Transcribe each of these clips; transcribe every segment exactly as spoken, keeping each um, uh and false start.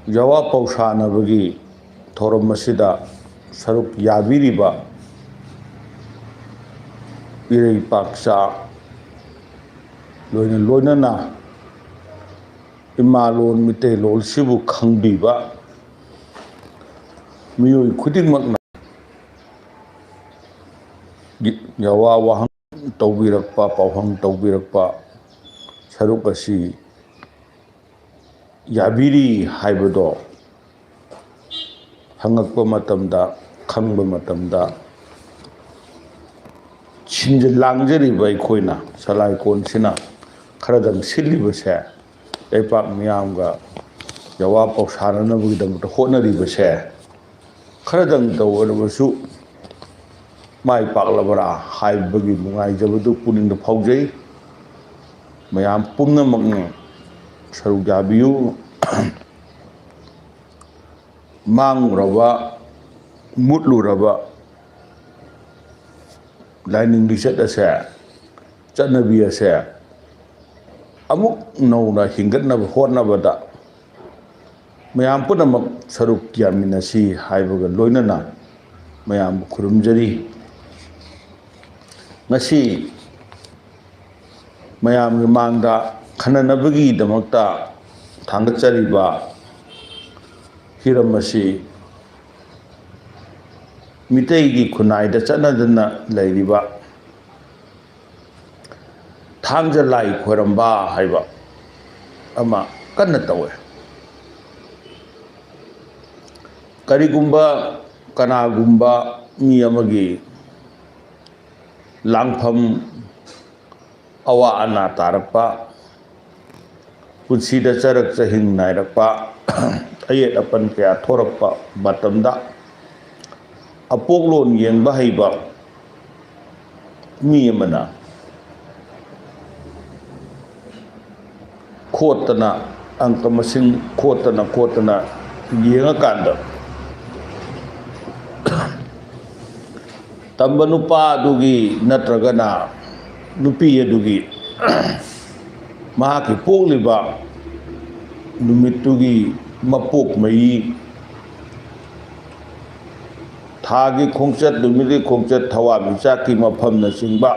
ꯌꯥꯋꯥ ꯄꯥꯎꯁꯥꯟꯅꯕꯒꯤ ꯊꯧꯔꯝ ꯑꯁꯤꯗ ꯁꯔꯨꯛ ꯌꯥꯕꯤꯔꯤꯕ ꯏꯔꯩꯄꯥꯛꯆꯥ ꯂꯣꯏꯅ ꯂꯣꯏꯅꯅ ꯏꯃꯥꯂꯣꯟ ꯃꯤꯇꯩꯂꯣꯟꯁꯤꯕꯨ ꯈꯪꯕꯤꯕ ꯃꯤꯑꯣꯏ ꯈꯨꯗꯤꯡꯃꯛꯅ ꯌꯥꯋꯥ ꯋꯥꯍꯪ ꯇꯧꯕꯤꯔꯛꯄ, ꯄꯥꯎꯍꯪ ꯇꯧꯕꯤꯔꯛꯄ ꯁꯔꯨꯛ ꯑꯁꯤ ꯌꯥꯕꯤꯔꯤ ꯍꯥꯏꯕꯗꯣ ꯍꯪꯉꯛꯄ ꯃꯇꯝꯗ, ꯈꯪꯕ ꯃꯇꯝꯗ, ꯁꯤꯟꯖ ꯂꯥꯡꯖꯔꯤꯕ ꯑꯩꯈꯣꯏꯅ, ꯁꯂꯥꯏꯀꯣꯟꯁꯤꯅ ꯈꯔꯗꯪ ꯁꯤꯜꯂꯤꯕꯁꯦ, ꯂꯩꯄꯥꯛ ꯃꯤꯌꯥꯝꯒ ꯌꯥꯋꯥ ꯄꯥꯎꯁꯥꯟꯅꯅꯕꯒꯤꯗꯃꯛꯇ ꯍꯣꯠꯅꯔꯤꯕꯁꯦ, ꯈꯔꯗꯪ ꯇꯧꯔꯕꯁꯨ ꯃꯥꯏ ꯄꯥꯛꯂꯕ꯭ꯔꯥ ꯍꯥꯏꯕꯒꯤ ꯅꯨꯡꯉꯥꯏꯖꯕꯗꯨ ꯄꯨꯛꯅꯤꯡꯗ ꯐꯥꯎꯖꯩ꯫ ꯃꯌꯥꯝ ꯄꯨꯝꯅꯃꯛꯅ ꯁꯔꯨꯛ ꯌꯥꯕꯤꯌꯨ꯫ ꯃꯥꯡꯂꯨꯔꯕ, ꯃꯨꯠꯂꯨꯔꯕ ꯂꯥꯏꯅꯤꯡ ꯂꯤꯆꯠ ꯑꯁꯦ, ꯆꯠꯅꯕꯤ ꯑꯁꯦ ꯑꯃꯨꯛ ꯅꯧꯅ ꯍꯤꯡꯒꯠꯅꯕ ꯍꯣꯠꯅꯕꯗ ꯃꯌꯥꯝ ꯄꯨꯝꯅꯃꯛ ꯁꯔꯨꯛ ꯌꯥꯃꯤꯟꯅꯁꯤ ꯍꯥꯏꯕꯒ ꯂꯣꯏꯅꯅ ꯃꯌꯥꯝꯕꯨ ꯈꯨꯔꯨꯝꯖꯔꯤ꯫ ꯉꯁꯤ ꯃꯌꯥꯝꯒꯤ ꯃꯥꯡꯗ ꯈꯟꯅꯅꯕꯒꯤꯗꯃꯛꯇ ꯊꯥꯡꯒꯠꯆꯔꯤꯕ ꯍꯤꯔꯝ ꯑꯁꯤ ꯃꯤꯇꯩꯒꯤ ꯈꯨꯟꯅꯥꯏꯗ ꯆꯠꯅꯗꯨꯅ ꯂꯩꯔꯤꯕ ꯊꯥꯡꯖ ꯂꯥꯏ ꯈꯣꯏꯔꯝꯕ ꯍꯥꯏꯕ ꯑꯃ ꯀꯟꯅ ꯇꯧꯋꯦ꯫ ꯀꯔꯤꯒꯨꯝꯕ ꯀꯅꯥꯒꯨꯝꯕ ꯃꯤ ꯑꯃꯒꯤ ꯂꯥꯡꯐꯝ, ꯑꯋꯥ ꯑꯅꯥ ꯇꯥꯔꯛꯄ, ꯄꯨꯟꯁꯤꯗ ꯆꯔꯛ ꯆꯍꯤꯡ ꯅꯥꯏꯔꯛꯄ, ꯑꯌꯦꯠ ꯑꯄꯟ ꯀꯌꯥ ꯊꯣꯔꯛꯄ ꯃꯇꯝꯗ, ꯑꯄꯣꯛꯂꯣꯟ ꯌꯦꯡꯕ ꯍꯩꯕ ꯃꯤ ꯑꯃꯅ ꯈꯣꯠꯇꯅ, ꯑꯪꯀ ꯃꯁꯤꯡ ꯈꯣꯠꯇꯅ ꯈꯣꯠꯇꯅ ꯌꯦꯡꯉꯀꯥꯟꯗ, ꯇꯝꯕ ꯅꯨꯄꯥ ꯑꯗꯨꯒꯤ ꯅꯠꯇ꯭ꯔꯒꯅ ꯅꯨꯄꯤ ꯑꯗꯨꯒꯤ ꯃꯍꯥꯛꯀꯤ ꯄꯣꯛꯂꯤꯕ ꯅꯨꯃꯤꯠꯇꯨꯒꯤ ꯃꯄꯣꯛ ꯃꯌꯤ, ꯊꯥꯒꯤ ꯈꯣꯡꯆꯠ, ꯅꯨꯃꯤꯠꯀꯤ ꯈꯣꯡꯆꯠ, ꯊꯋꯥꯟꯃꯤꯆꯥꯛꯀꯤ ꯃꯐꯝꯅꯆꯤꯡꯕ,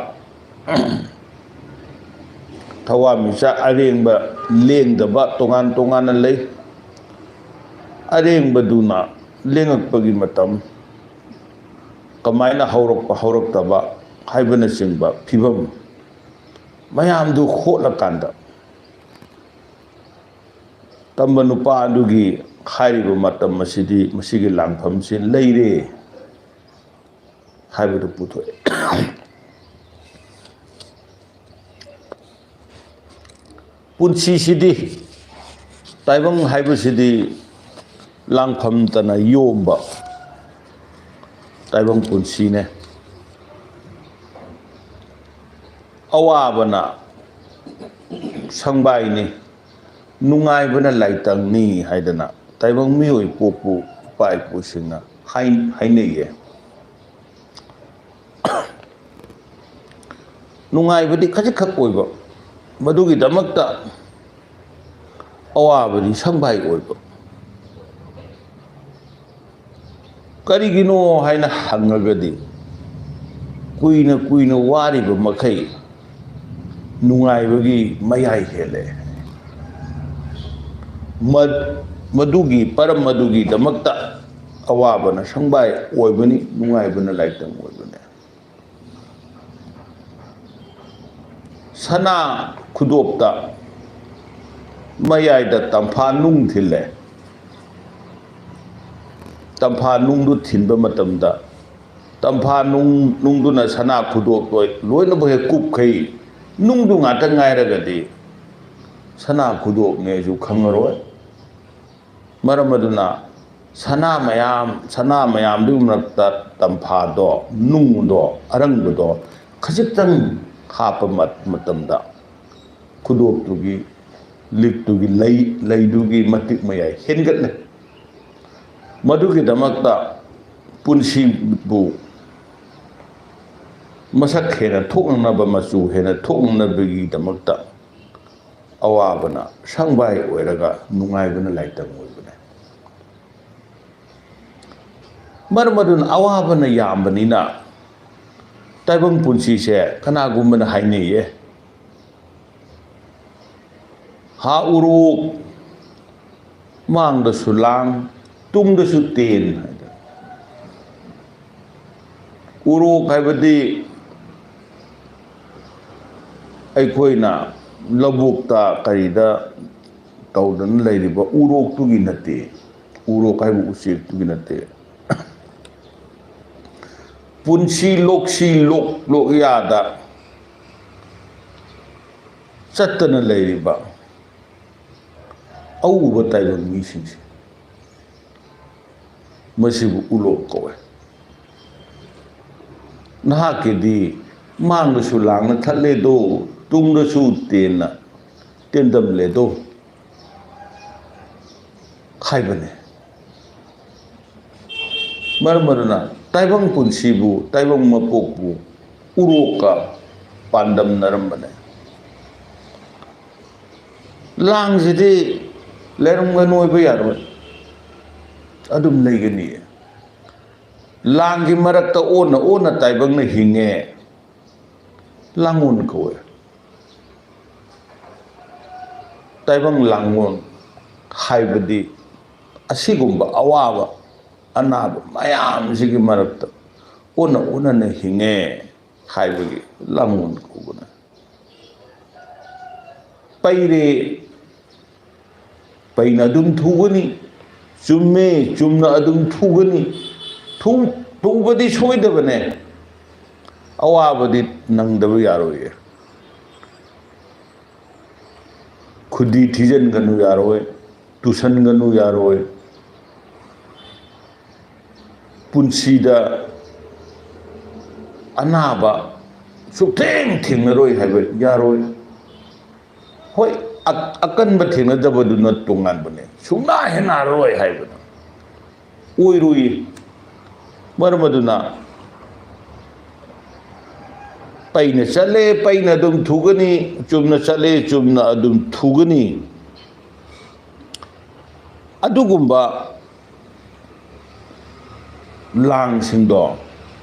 ꯊꯋꯥꯟꯃꯤꯆꯥꯛ ꯑꯔꯦꯡꯕ ꯂꯦꯡꯗꯕ ꯇꯣꯉꯥꯟ ꯇꯣꯉꯥꯟꯅ ꯂꯩ꯫ ꯑꯔꯦꯡꯕꯗꯨꯅ ꯂꯦꯡꯉꯛꯄꯒꯤ ꯃꯇꯝ, ꯀꯃꯥꯏꯅ ꯍꯧꯔꯛꯄ ꯍꯧꯔꯛꯇꯕ ꯍꯥꯏꯕꯅꯆꯤꯡꯕ ꯐꯤꯕꯝ ꯃꯌꯥꯝꯗꯨ ꯍꯣꯠꯂꯀꯥꯟꯗ, ꯇꯝꯕ ꯅꯨꯄꯥ ꯑꯗꯨꯒꯤ ꯍꯥꯏꯔꯤꯕ ꯃꯇꯝ ꯑꯁꯤꯗꯤ ꯃꯁꯤꯒꯤ ꯂꯥꯡꯐꯝꯁꯤ ꯂꯩꯔꯦ ꯍꯥꯏꯕꯗꯨ ꯄꯨꯊꯣꯛꯑꯦ꯫ ꯄꯨꯟꯁꯤꯁꯤꯗꯤ, ꯇꯥꯏꯕꯪ ꯍꯥꯏꯕꯁꯤꯗꯤ ꯂꯥꯡꯐꯝꯇꯅ ꯌꯣꯝꯕ ꯇꯥꯏꯕꯪ ꯄꯨꯟꯁꯤꯅꯦ꯫ ꯑꯋꯥꯕꯅ ꯁꯪꯕꯥꯏꯅꯤ, ꯅꯨꯡꯉꯥꯏꯕꯅ ꯂꯥꯏꯇꯪꯅꯤ ꯍꯥꯏꯗꯅ ꯇꯥꯏꯕꯪ ꯃꯤꯑꯣꯏ ꯄꯣꯛꯄꯨ ꯏꯄꯥ ꯏꯄꯨꯁꯤꯡꯅ ꯍꯥꯏ-, ꯍꯥꯏꯅꯩꯌꯦ꯫ ꯅꯨꯡꯉꯥꯏꯕꯗꯤ ꯈꯖꯤꯛꯈꯛ ꯑꯣꯏꯕ, ꯃꯗꯨꯒꯤꯗꯃꯛꯇ ꯑꯋꯥꯕꯗꯤ ꯁꯪꯕꯥꯏ ꯑꯣꯏꯕ꯫ ꯀꯔꯤꯒꯤꯅꯣ ꯍꯥꯏꯅ ꯍꯪꯉꯒꯗꯤ, ꯀꯨꯏꯅ ꯀꯨꯏꯅ ꯋꯥꯔꯤꯕ ꯃꯈꯩ ꯅꯨꯡꯉꯥꯏꯕꯒꯤ ꯃꯌꯥꯏ ꯍꯦꯜꯂꯦ꯫ ꯃ-, ꯃꯗꯨꯒꯤ ꯄꯔꯝ ꯑꯗꯨꯒꯤꯗꯃꯛꯇ ꯑꯋꯥꯕꯅ ꯁꯪꯕꯥꯏ ꯑꯣꯏꯕꯅꯤ, ꯅꯨꯡꯉꯥꯏꯕꯅ ꯂꯥꯏꯇꯪ ꯑꯣꯏꯕꯅꯤ꯫ ꯁꯅꯥ ꯈꯨꯗꯣꯞꯇ ꯃꯌꯥꯏꯗ ꯇꯝꯐꯥ ꯅꯨꯡ ꯊꯤꯜꯂꯦ꯫ ꯇꯝꯐꯥ ꯅꯨꯡꯗꯨ ꯊꯤꯟꯕ ꯃꯇꯝꯗ, ꯇꯝꯐꯥ ꯅꯨꯡ, ꯅꯨꯡꯗꯨꯅ ꯁꯅꯥ ꯈꯨꯗꯣꯞꯇꯣ ꯂꯣꯏꯅꯃꯛ ꯍꯦꯛ ꯀꯨꯞꯈꯩ, ꯅꯨꯡꯗꯨ ꯉꯥꯛꯇ ꯉꯥꯏꯔꯒꯗꯤ ꯁꯅꯥ ꯈꯨꯗꯣꯞꯅꯦꯁꯨ ꯈꯪꯉꯔꯣꯏ꯫ ꯃꯔꯝ ꯑꯗꯨꯅ ꯁꯅꯥ ꯃꯌꯥꯝ, ꯁꯅꯥ ꯃꯌꯥꯝꯗꯨꯒꯤ ꯃꯔꯛꯇ ꯇꯝꯐꯥꯗꯣ, ꯅꯨꯡꯗꯣ, ꯑꯔꯪꯕꯗꯣ ꯈꯖꯤꯛꯇꯪ ꯍꯥꯞꯄ ꯃꯠ-, ꯃꯇꯝꯗ ꯈꯨꯗꯣꯞꯇꯨꯒꯤ, ꯂꯤꯛꯇꯨꯒꯤ ꯂꯩ, ꯂꯩꯗꯨꯒꯤ ꯃꯇꯤꯛ ꯃꯌꯥꯏ ꯍꯦꯟꯒꯠꯂꯦ꯫ ꯃꯗꯨꯒꯤꯗꯃꯛꯇ ꯄꯨꯟꯁꯤꯕꯨ ꯃꯁꯛ ꯍꯦꯟꯅ ꯊꯣꯛꯅꯅꯕ, ꯃꯆꯨ ꯍꯦꯟꯅ ꯊꯣꯛꯅꯅꯕꯒꯤꯗꯃꯛꯇ ꯑꯋꯥꯕꯅ ꯁꯪꯕꯥꯏ ꯑꯣꯏꯔꯒ ꯅꯨꯡꯉꯥꯏꯕꯅ ꯂꯥꯏꯇꯪ ꯑꯣꯏꯕꯅꯦ꯫ ꯃꯔꯝ ꯑꯗꯨꯅ ꯑꯋꯥꯕꯅ ꯌꯥꯝꯕꯅꯤꯅ ꯇꯥꯏꯕꯪ ꯄꯨꯟꯁꯤꯁꯦ ꯀꯅꯥꯒꯨꯝꯕꯅ ꯍꯥꯏꯅꯩꯌꯦ, "ꯍꯥ ꯎꯔꯣꯛ, ꯃꯥꯡꯗꯁꯨ ꯂꯥꯡ, ꯇꯨꯡꯗꯁꯨ ꯇꯦꯟ" ꯍꯥꯏꯗꯅ꯫ ꯎꯔꯣꯛ ꯍꯥꯏꯕꯗꯤ ꯑꯩꯈꯣꯏꯅ ꯂꯧꯕꯨꯛꯇ ꯀꯔꯤꯗ ꯇꯧꯗꯅ ꯂꯩꯔꯤꯕ ꯎꯔꯣꯛꯇꯨꯒꯤ ꯅꯠꯇꯦ, ꯎꯔꯣꯛ ꯍꯥꯏꯕ ꯎꯆꯦꯛꯇꯨꯒꯤ ꯅꯠꯇꯦ꯫ ꯄꯨꯟꯁꯤ ꯂꯣꯛꯁꯤ ꯂꯣꯛ ꯂꯣꯛꯌꯥꯗ ꯆꯠꯇꯅ ꯂꯩꯔꯤꯕ ꯑꯎꯕ ꯇꯥꯏꯕꯪ ꯃꯤꯁꯤꯡꯁꯦ, ꯃꯁꯤꯕꯨ ꯎꯂꯣꯛ ꯀꯧꯋꯦ꯫ ꯅꯍꯥꯛꯀꯤꯗꯤ ꯃꯥꯡꯗꯁꯨ ꯂꯥꯡꯅ ꯊꯠꯂꯦꯗꯣ, ꯇꯨꯡꯗꯁꯨ ꯇꯦꯟꯅ ꯇꯦꯟꯗꯝꯂꯦꯗꯣ ꯍꯥꯏꯕꯅꯦ꯫ ꯃꯔꯝ ꯑꯗꯨꯅ ꯇꯥꯏꯕꯪ ꯄꯨꯟꯁꯤꯕꯨ, ꯇꯥꯏꯕꯪ ꯃꯄꯣꯛꯄꯨ ꯎꯔꯣꯛꯀ ꯄꯥꯟꯗꯝꯅꯔꯝꯕꯅꯦ꯫ ꯂꯥꯡꯁꯤꯗꯤ ꯂꯩꯔꯝꯒꯅꯨ ꯑꯣꯏꯕ ꯌꯥꯔꯣꯏ, ꯑꯗꯨꯝ ꯂꯩꯒꯅꯤ꯫ ꯂꯥꯡꯒꯤ ꯃꯔꯛꯇ ꯑꯣꯟꯅ ꯑꯣꯟꯅ ꯇꯥꯏꯕꯪꯅ ꯍꯤꯡꯉꯦ, ꯂꯥꯡꯑꯣꯟ ꯀꯧꯋꯦ꯫ ꯇꯥꯏꯕꯪ ꯂꯥꯡꯑꯣꯟ ꯍꯥꯏꯕꯗꯤ ꯑꯁꯤꯒꯨꯝꯕ ꯑꯋꯥꯕ ꯑꯅꯥꯕ ꯃꯌꯥꯝꯁꯤꯒꯤ ꯃꯔꯛꯇ ꯑꯣꯟꯅ ꯑꯣꯟꯅꯅ ꯍꯤꯡꯉꯦ ꯍꯥꯏꯕꯒꯤ ꯂꯥꯡꯑꯣꯟ ꯀꯧꯕꯅꯦ꯫ ꯄꯩꯔꯦ, ꯄꯩꯅ ꯑꯗꯨꯝ ꯊꯨꯒꯅꯤ꯫ ꯆꯨꯝꯃꯦ, ꯆꯨꯝꯅ ꯑꯗꯨꯝ ꯊꯨꯒꯅꯤ꯫ ꯊꯨ-, ꯊꯨꯕꯗꯤ ꯁꯣꯏꯗꯕꯅꯦ꯫ ꯑꯋꯥꯕꯗꯤ ꯅꯪꯗꯕ ꯌꯥꯔꯣꯏꯌꯦ꯫ ꯈꯨꯗꯤ ꯊꯤꯖꯤꯟꯒꯅꯨ ꯌꯥꯔꯣꯏ, ꯇꯨꯁꯟꯒꯅꯨ ꯌꯥꯔꯣꯏ꯫ ꯄꯨꯟꯁꯤꯗ ꯑꯅꯥꯕ ꯁꯨꯛꯊꯦꯡ ꯊꯦꯡꯅꯔꯣꯏ ꯍꯥꯏꯕ ꯌꯥꯔꯣꯏ꯫ ꯍꯣꯏ, ꯑ-, ꯑꯀꯟꯕ ꯊꯦꯡꯅꯗꯕꯗꯨꯅ ꯇꯣꯉꯥꯟꯕꯅꯦ, ꯁꯨꯡꯅꯥ ꯍꯦꯛ ꯅꯥꯔꯔꯣꯏ ꯍꯥꯏꯕꯗꯣ ꯑꯣꯏꯔꯣꯏꯌꯦ꯫ ꯃꯔꯝ ꯑꯗꯨꯅ ꯄꯩꯅ ꯆꯠꯂꯦ, ꯄꯩꯅ ꯑꯗꯨꯝ ꯊꯨꯒꯅꯤ, ꯆꯨꯝꯅ ꯆꯠꯂꯦ, ꯆꯨꯝꯅ ꯑꯗꯨꯝ ꯊꯨꯒꯅꯤ꯫ ꯑꯗꯨꯒꯨꯝꯕ ꯂꯥꯡꯁꯤꯡꯗꯣ,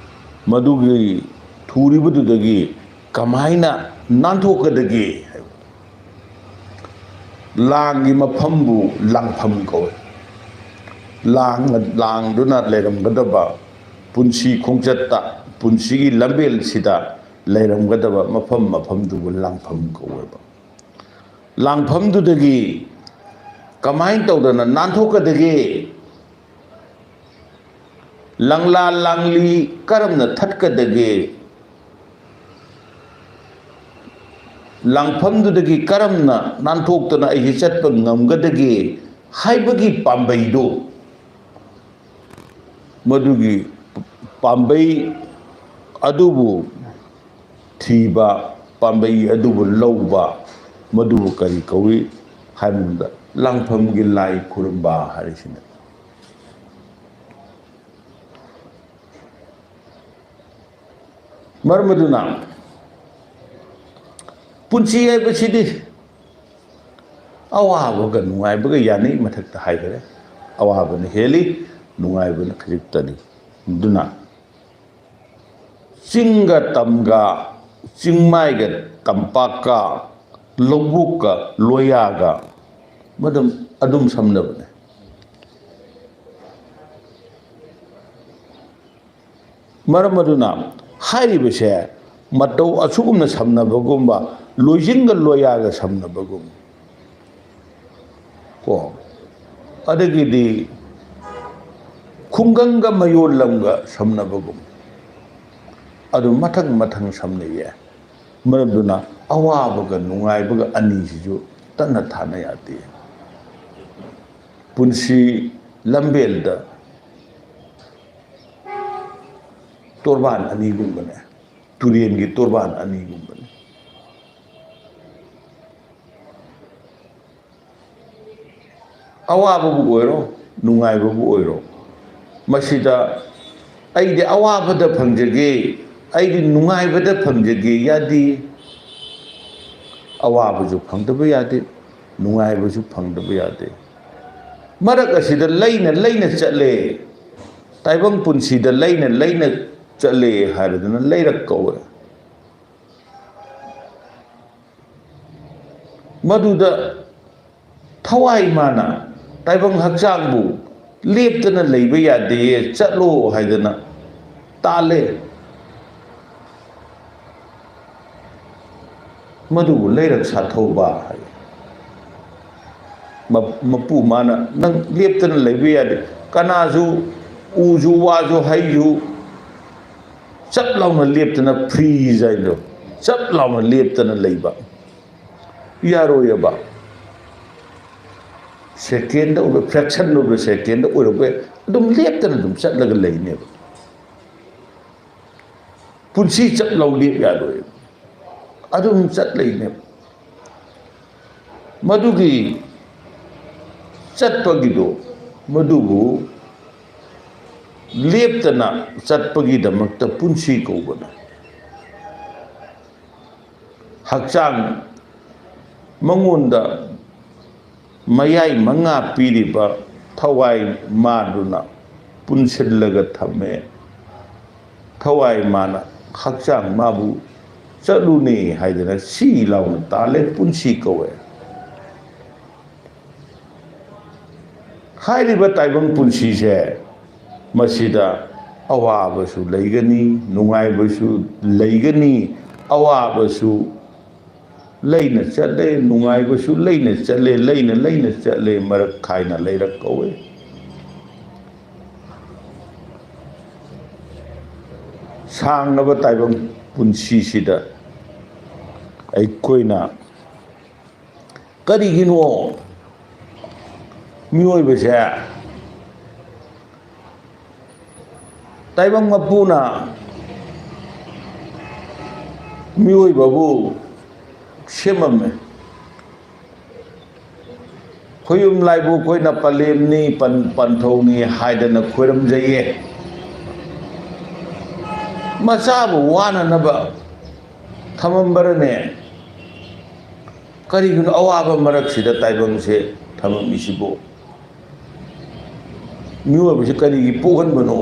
ꯃꯗꯨꯒꯤ ꯊꯨꯔꯤꯕꯗꯨꯗꯒꯤ ꯀꯃꯥꯏꯅ ꯅꯥꯟꯊꯣꯛꯀꯗꯒꯦ ꯍꯥꯏꯕ꯫ ꯂꯥꯡꯒꯤ ꯃꯐꯝꯕꯨ ꯂꯥꯡꯐꯝ ꯀꯧꯏ꯫ ꯂꯥꯡ-, ꯂꯥꯡꯗꯨꯅ ꯂꯩꯔꯝꯒꯗꯕ ꯄꯨꯟꯁꯤ ꯈꯣꯡꯆꯠꯇ, ꯄꯨꯟꯁꯤꯒꯤ ꯂꯝꯕꯦꯜꯁꯤꯗ ꯂꯩꯔꯝꯒꯗꯕ ꯃꯐꯝ ꯃꯐꯝꯗꯨꯕꯨ ꯂꯥꯡꯐꯝ ꯀꯧꯋꯦꯕ꯫ ꯂꯥꯡꯐꯝꯗꯨꯗꯒꯤ ꯀꯃꯥꯏꯅ ꯇꯧꯗꯅ ꯅꯥꯟꯊꯣꯛꯀꯗꯒꯦ? ꯂꯪꯂꯥ ꯂꯥꯡꯂꯤ ꯀꯔꯝꯅ ꯊꯠꯀꯗꯒꯦ? ꯂꯥꯡꯐꯝꯗꯨꯗꯒꯤ ꯀꯔꯝꯅ ꯅꯥꯟꯊꯣꯛꯇꯅ ꯑꯩꯁꯦ ꯆꯠꯄ ꯉꯝꯒꯗꯒꯦ ꯍꯥꯏꯕꯒꯤ ꯄꯥꯝꯕꯩꯗꯨ, ꯃꯗꯨꯒꯤ ꯄꯥꯝꯕꯩ ꯑꯗꯨꯕꯨ ꯊꯤꯕ, ꯄꯥꯝꯕꯩ ꯑꯗꯨꯕꯨ ꯂꯧꯕ, ꯃꯗꯨꯕꯨ ꯀꯔꯤ ꯀꯧꯏ ꯍꯥꯏꯕꯗ, ꯂꯥꯡꯐꯝꯒꯤ ꯂꯥꯏ ꯈꯨꯔꯨꯝꯕ ꯍꯥꯏꯔꯤꯁꯤꯅꯤ꯫ ꯃꯔꯝ ꯑꯗꯨꯅ ꯄꯨꯟꯁꯤ ꯍꯥꯏꯕꯁꯤꯗꯤ ꯑꯋꯥꯕꯒ ꯅꯨꯡꯉꯥꯏꯕꯒ ꯌꯥꯅꯩ, ꯃꯊꯛꯇ ꯍꯥꯏꯈꯔꯦ꯫ ꯑꯋꯥꯕꯅ ꯍꯦꯜꯂꯤ, ꯅꯨꯡꯉꯥꯏꯕꯅ ꯈꯖꯤꯛꯇꯅꯤ꯫ ꯑꯗꯨꯅ ꯆꯤꯡꯒ ꯇꯝꯒ, ꯆꯤꯡꯃꯥꯏꯒ ꯇꯝꯄꯥꯛꯀ, ꯂꯧꯕꯨꯛꯀ ꯂꯣꯌꯥꯒ ꯃꯗꯨꯝ ꯑꯗꯨꯝ ꯁꯝꯅꯕꯅꯦ꯫ ꯃꯔꯝ ꯑꯗꯨꯅ ꯍꯥꯏꯔꯤꯕꯁꯦ ꯃꯇꯧ ꯑꯁꯨꯒꯨꯝꯅ ꯁꯝꯅꯕꯒꯨꯝꯕ, ꯂꯣꯏꯖꯤꯡꯒ ꯂꯣꯌꯥꯒ ꯁꯝꯅꯕꯒꯨꯝ ꯀꯣ, ꯑꯗꯒꯤꯗꯤ ꯈꯨꯡꯒꯪꯒ ꯃꯌꯣꯜ ꯂꯝꯒ ꯁꯝꯅꯕꯒꯨꯝ, ꯑꯗꯨ ꯃꯊꯪ ꯃꯊꯪ ꯁꯝꯅꯩꯌꯦ꯫ ꯃꯔꯝ ꯑꯗꯨꯅ ꯑꯋꯥꯕꯒ ꯅꯨꯡꯉꯥꯏꯕꯒ ꯑꯅꯤꯁꯤꯁꯨ ꯇꯠꯅ ꯊꯥꯅ ꯌꯥꯗꯦ꯫ ꯄꯨꯟꯁꯤ ꯂꯝꯕꯦꯜꯗ ꯇꯣꯔꯕꯥꯟ ꯑꯅꯤꯒꯨꯝꯕꯅꯦ, ꯇꯨꯔꯦꯟꯒꯤ ꯇꯣꯔꯕꯥꯟ ꯑꯅꯤꯒꯨꯝꯕꯅꯦ꯫ ꯑꯋꯥꯕꯕꯨ ꯑꯣꯏꯔꯣ, ꯅꯨꯡꯉꯥꯏꯕꯕꯨ ꯑꯣꯏꯔꯣ, ꯃꯁꯤꯗ ꯑꯩꯗꯤ ꯑꯋꯥꯕꯗ ꯐꯪꯖꯒꯦ, ꯑꯩꯗꯤ ꯅꯨꯡꯉꯥꯏꯕꯗ ꯐꯪꯖꯒꯦ ꯌꯥꯗꯦ, ꯑꯋꯥꯕꯁꯨ ꯐꯪꯗꯕ ꯌꯥꯗꯦ, ꯅꯨꯡꯉꯥꯏꯕꯁꯨ ꯐꯪꯗꯕ ꯌꯥꯗꯦ꯫ ꯃꯔꯛ ꯑꯁꯤꯗ ꯂꯩꯅ ꯂꯩꯅ ꯆꯠꯂꯦ, ꯇꯥꯏꯕꯪ ꯄꯨꯟꯁꯤꯗ ꯂꯩꯅ ꯂꯩꯅ ꯆꯠꯂꯦ ꯍꯥꯏꯔꯗꯅ ꯂꯩꯔꯛ ꯀꯧꯋꯦ꯫ ꯃꯗꯨꯗ ꯊꯋꯥꯏ ꯃꯥꯅ ꯇꯥꯏꯕꯪ ꯍꯛꯆꯥꯡꯕꯨ ꯂꯦꯞꯇꯅ ꯂꯩꯕ ꯌꯥꯗꯦ, ꯆꯠꯂꯣ ꯍꯥꯏꯗꯅ ꯇꯥꯜꯂꯦ꯫ ꯃꯗꯨꯕꯨ ꯂꯩꯔꯛ ꯁꯥꯊꯧꯕ ꯍꯥꯏ꯫ ꯃ-, ꯃꯄꯨ ꯃꯥꯅ, "ꯅꯪ ꯂꯦꯞꯇꯅ ꯂꯩꯕ ꯌꯥꯗꯦ꯫ ꯀꯅꯥꯁꯨ, ꯎꯁꯨ, ꯋꯥꯁꯨ, ꯍꯩꯁꯨ ꯆꯞ ꯂꯥꯎꯅ ꯂꯦꯞꯇꯅ, freeze ꯍꯥꯏꯗꯣ, ꯆꯞ ꯂꯥꯎꯅ ꯂꯦꯞꯇꯅ ꯂꯩꯕ ꯌꯥꯔꯣꯏꯑꯕ꯫ Second ꯗ ꯑꯣꯏꯕ, fraction of a second ꯗ ꯑꯣꯏꯔꯛꯄ ꯌꯥꯏ, ꯑꯗꯨꯝ ꯂꯦꯞꯇꯅ ꯑꯗꯨꯝ ꯆꯠꯂꯒ ꯂꯩꯅꯦꯕ꯫ ꯄꯨꯟꯁꯤ ꯆꯞ ꯂꯥꯎ ꯂꯦꯞ ꯌꯥꯔꯣꯏ, ꯑꯗꯨꯝ ꯆꯠ ꯂꯩꯅꯦꯕ꯫ ꯃꯗꯨꯒꯤ ꯆꯠꯄꯒꯤꯗꯣ, ꯃꯗꯨꯕꯨ ꯂꯦꯞꯇꯅ ꯆꯠꯄꯒꯤꯗꯃꯛꯇ ꯄꯨꯟꯁꯤ ꯀꯧꯕꯅꯤ꯫ ꯍꯛꯆꯥꯡ ꯃꯉꯣꯟꯗ ꯃꯌꯥꯏ ꯃꯉꯥ ꯄꯤꯔꯤꯕ ꯊꯋꯥꯏ ꯃꯥꯗꯨꯅ ꯄꯨꯟꯁꯤꯜꯂꯒ ꯊꯝꯃꯦ꯫ ꯊꯋꯥꯏ ꯃꯥꯅ, ꯍꯛꯆꯥꯡ ꯃꯥꯕꯨ ꯆꯠꯂꯨꯅꯦ ꯍꯥꯏꯗꯅ ꯁꯤ ꯂꯥꯎꯅ ꯇꯥꯜꯂꯦ, ꯄꯨꯟꯁꯤ ꯀꯧꯋꯦ꯫ ꯍꯥꯏꯔꯤꯕ ꯇꯥꯏꯕꯪ ꯄꯨꯟꯁꯤꯁꯦ, ꯃꯁꯤꯗ ꯑꯋꯥꯕꯁꯨ ꯂꯩꯒꯅꯤ, ꯅꯨꯡꯉꯥꯏꯕꯁꯨ ꯂꯩꯒꯅꯤ꯫ ꯑꯋꯥꯕꯁꯨ ꯂꯩꯅ ꯆꯠꯂꯦ, ꯅꯨꯡꯉꯥꯏꯕꯁꯨ ꯂꯩꯅ ꯆꯠꯂꯦ, ꯂꯩꯅ ꯂꯩꯅ ꯆꯠꯂꯦ, ꯃꯔꯛ ꯈꯥꯏꯅ ꯂꯩꯔꯛ ꯀꯧꯋꯦ꯫ ꯁꯥꯡꯂꯕ ꯇꯥꯏꯕꯪ ꯄꯨꯟꯁꯤꯁꯤꯗ ꯑꯩꯈꯣꯏꯅ ꯀꯔꯤꯒꯤꯅꯣ ꯃꯤꯑꯣꯏꯕꯁꯦ ꯇꯥꯏꯕꯪ ꯃꯄꯨꯅ ꯃꯤꯑꯣꯏꯕꯕꯨ ꯁꯦꯝꯃꯝꯃꯦ꯫ ꯈꯣꯌꯨꯝ ꯂꯥꯏꯕꯨ ꯑꯩꯈꯣꯏꯅ ꯄꯂꯦꯝꯅꯤ, ꯄꯟ-, ꯄꯟꯊꯧꯅꯤ ꯍꯥꯏꯗꯅ ꯈꯣꯏꯔꯝꯖꯩꯌꯦ꯫ ꯃꯆꯥꯕꯨ ꯋꯥꯅꯅꯕ ꯊꯝꯃꯝꯕꯔꯅꯦ? ꯀꯔꯤꯒꯤꯅꯣ ꯑꯋꯥꯕ ꯃꯔꯛꯁꯤꯗ ꯇꯥꯏꯕꯪꯁꯦ ꯊꯝꯃꯝꯃꯤꯁꯤꯕꯨ? ꯃꯤꯑꯣꯏꯕꯁꯤ ꯀꯔꯤꯒꯤ ꯄꯣꯛꯍꯟꯕꯅꯣ?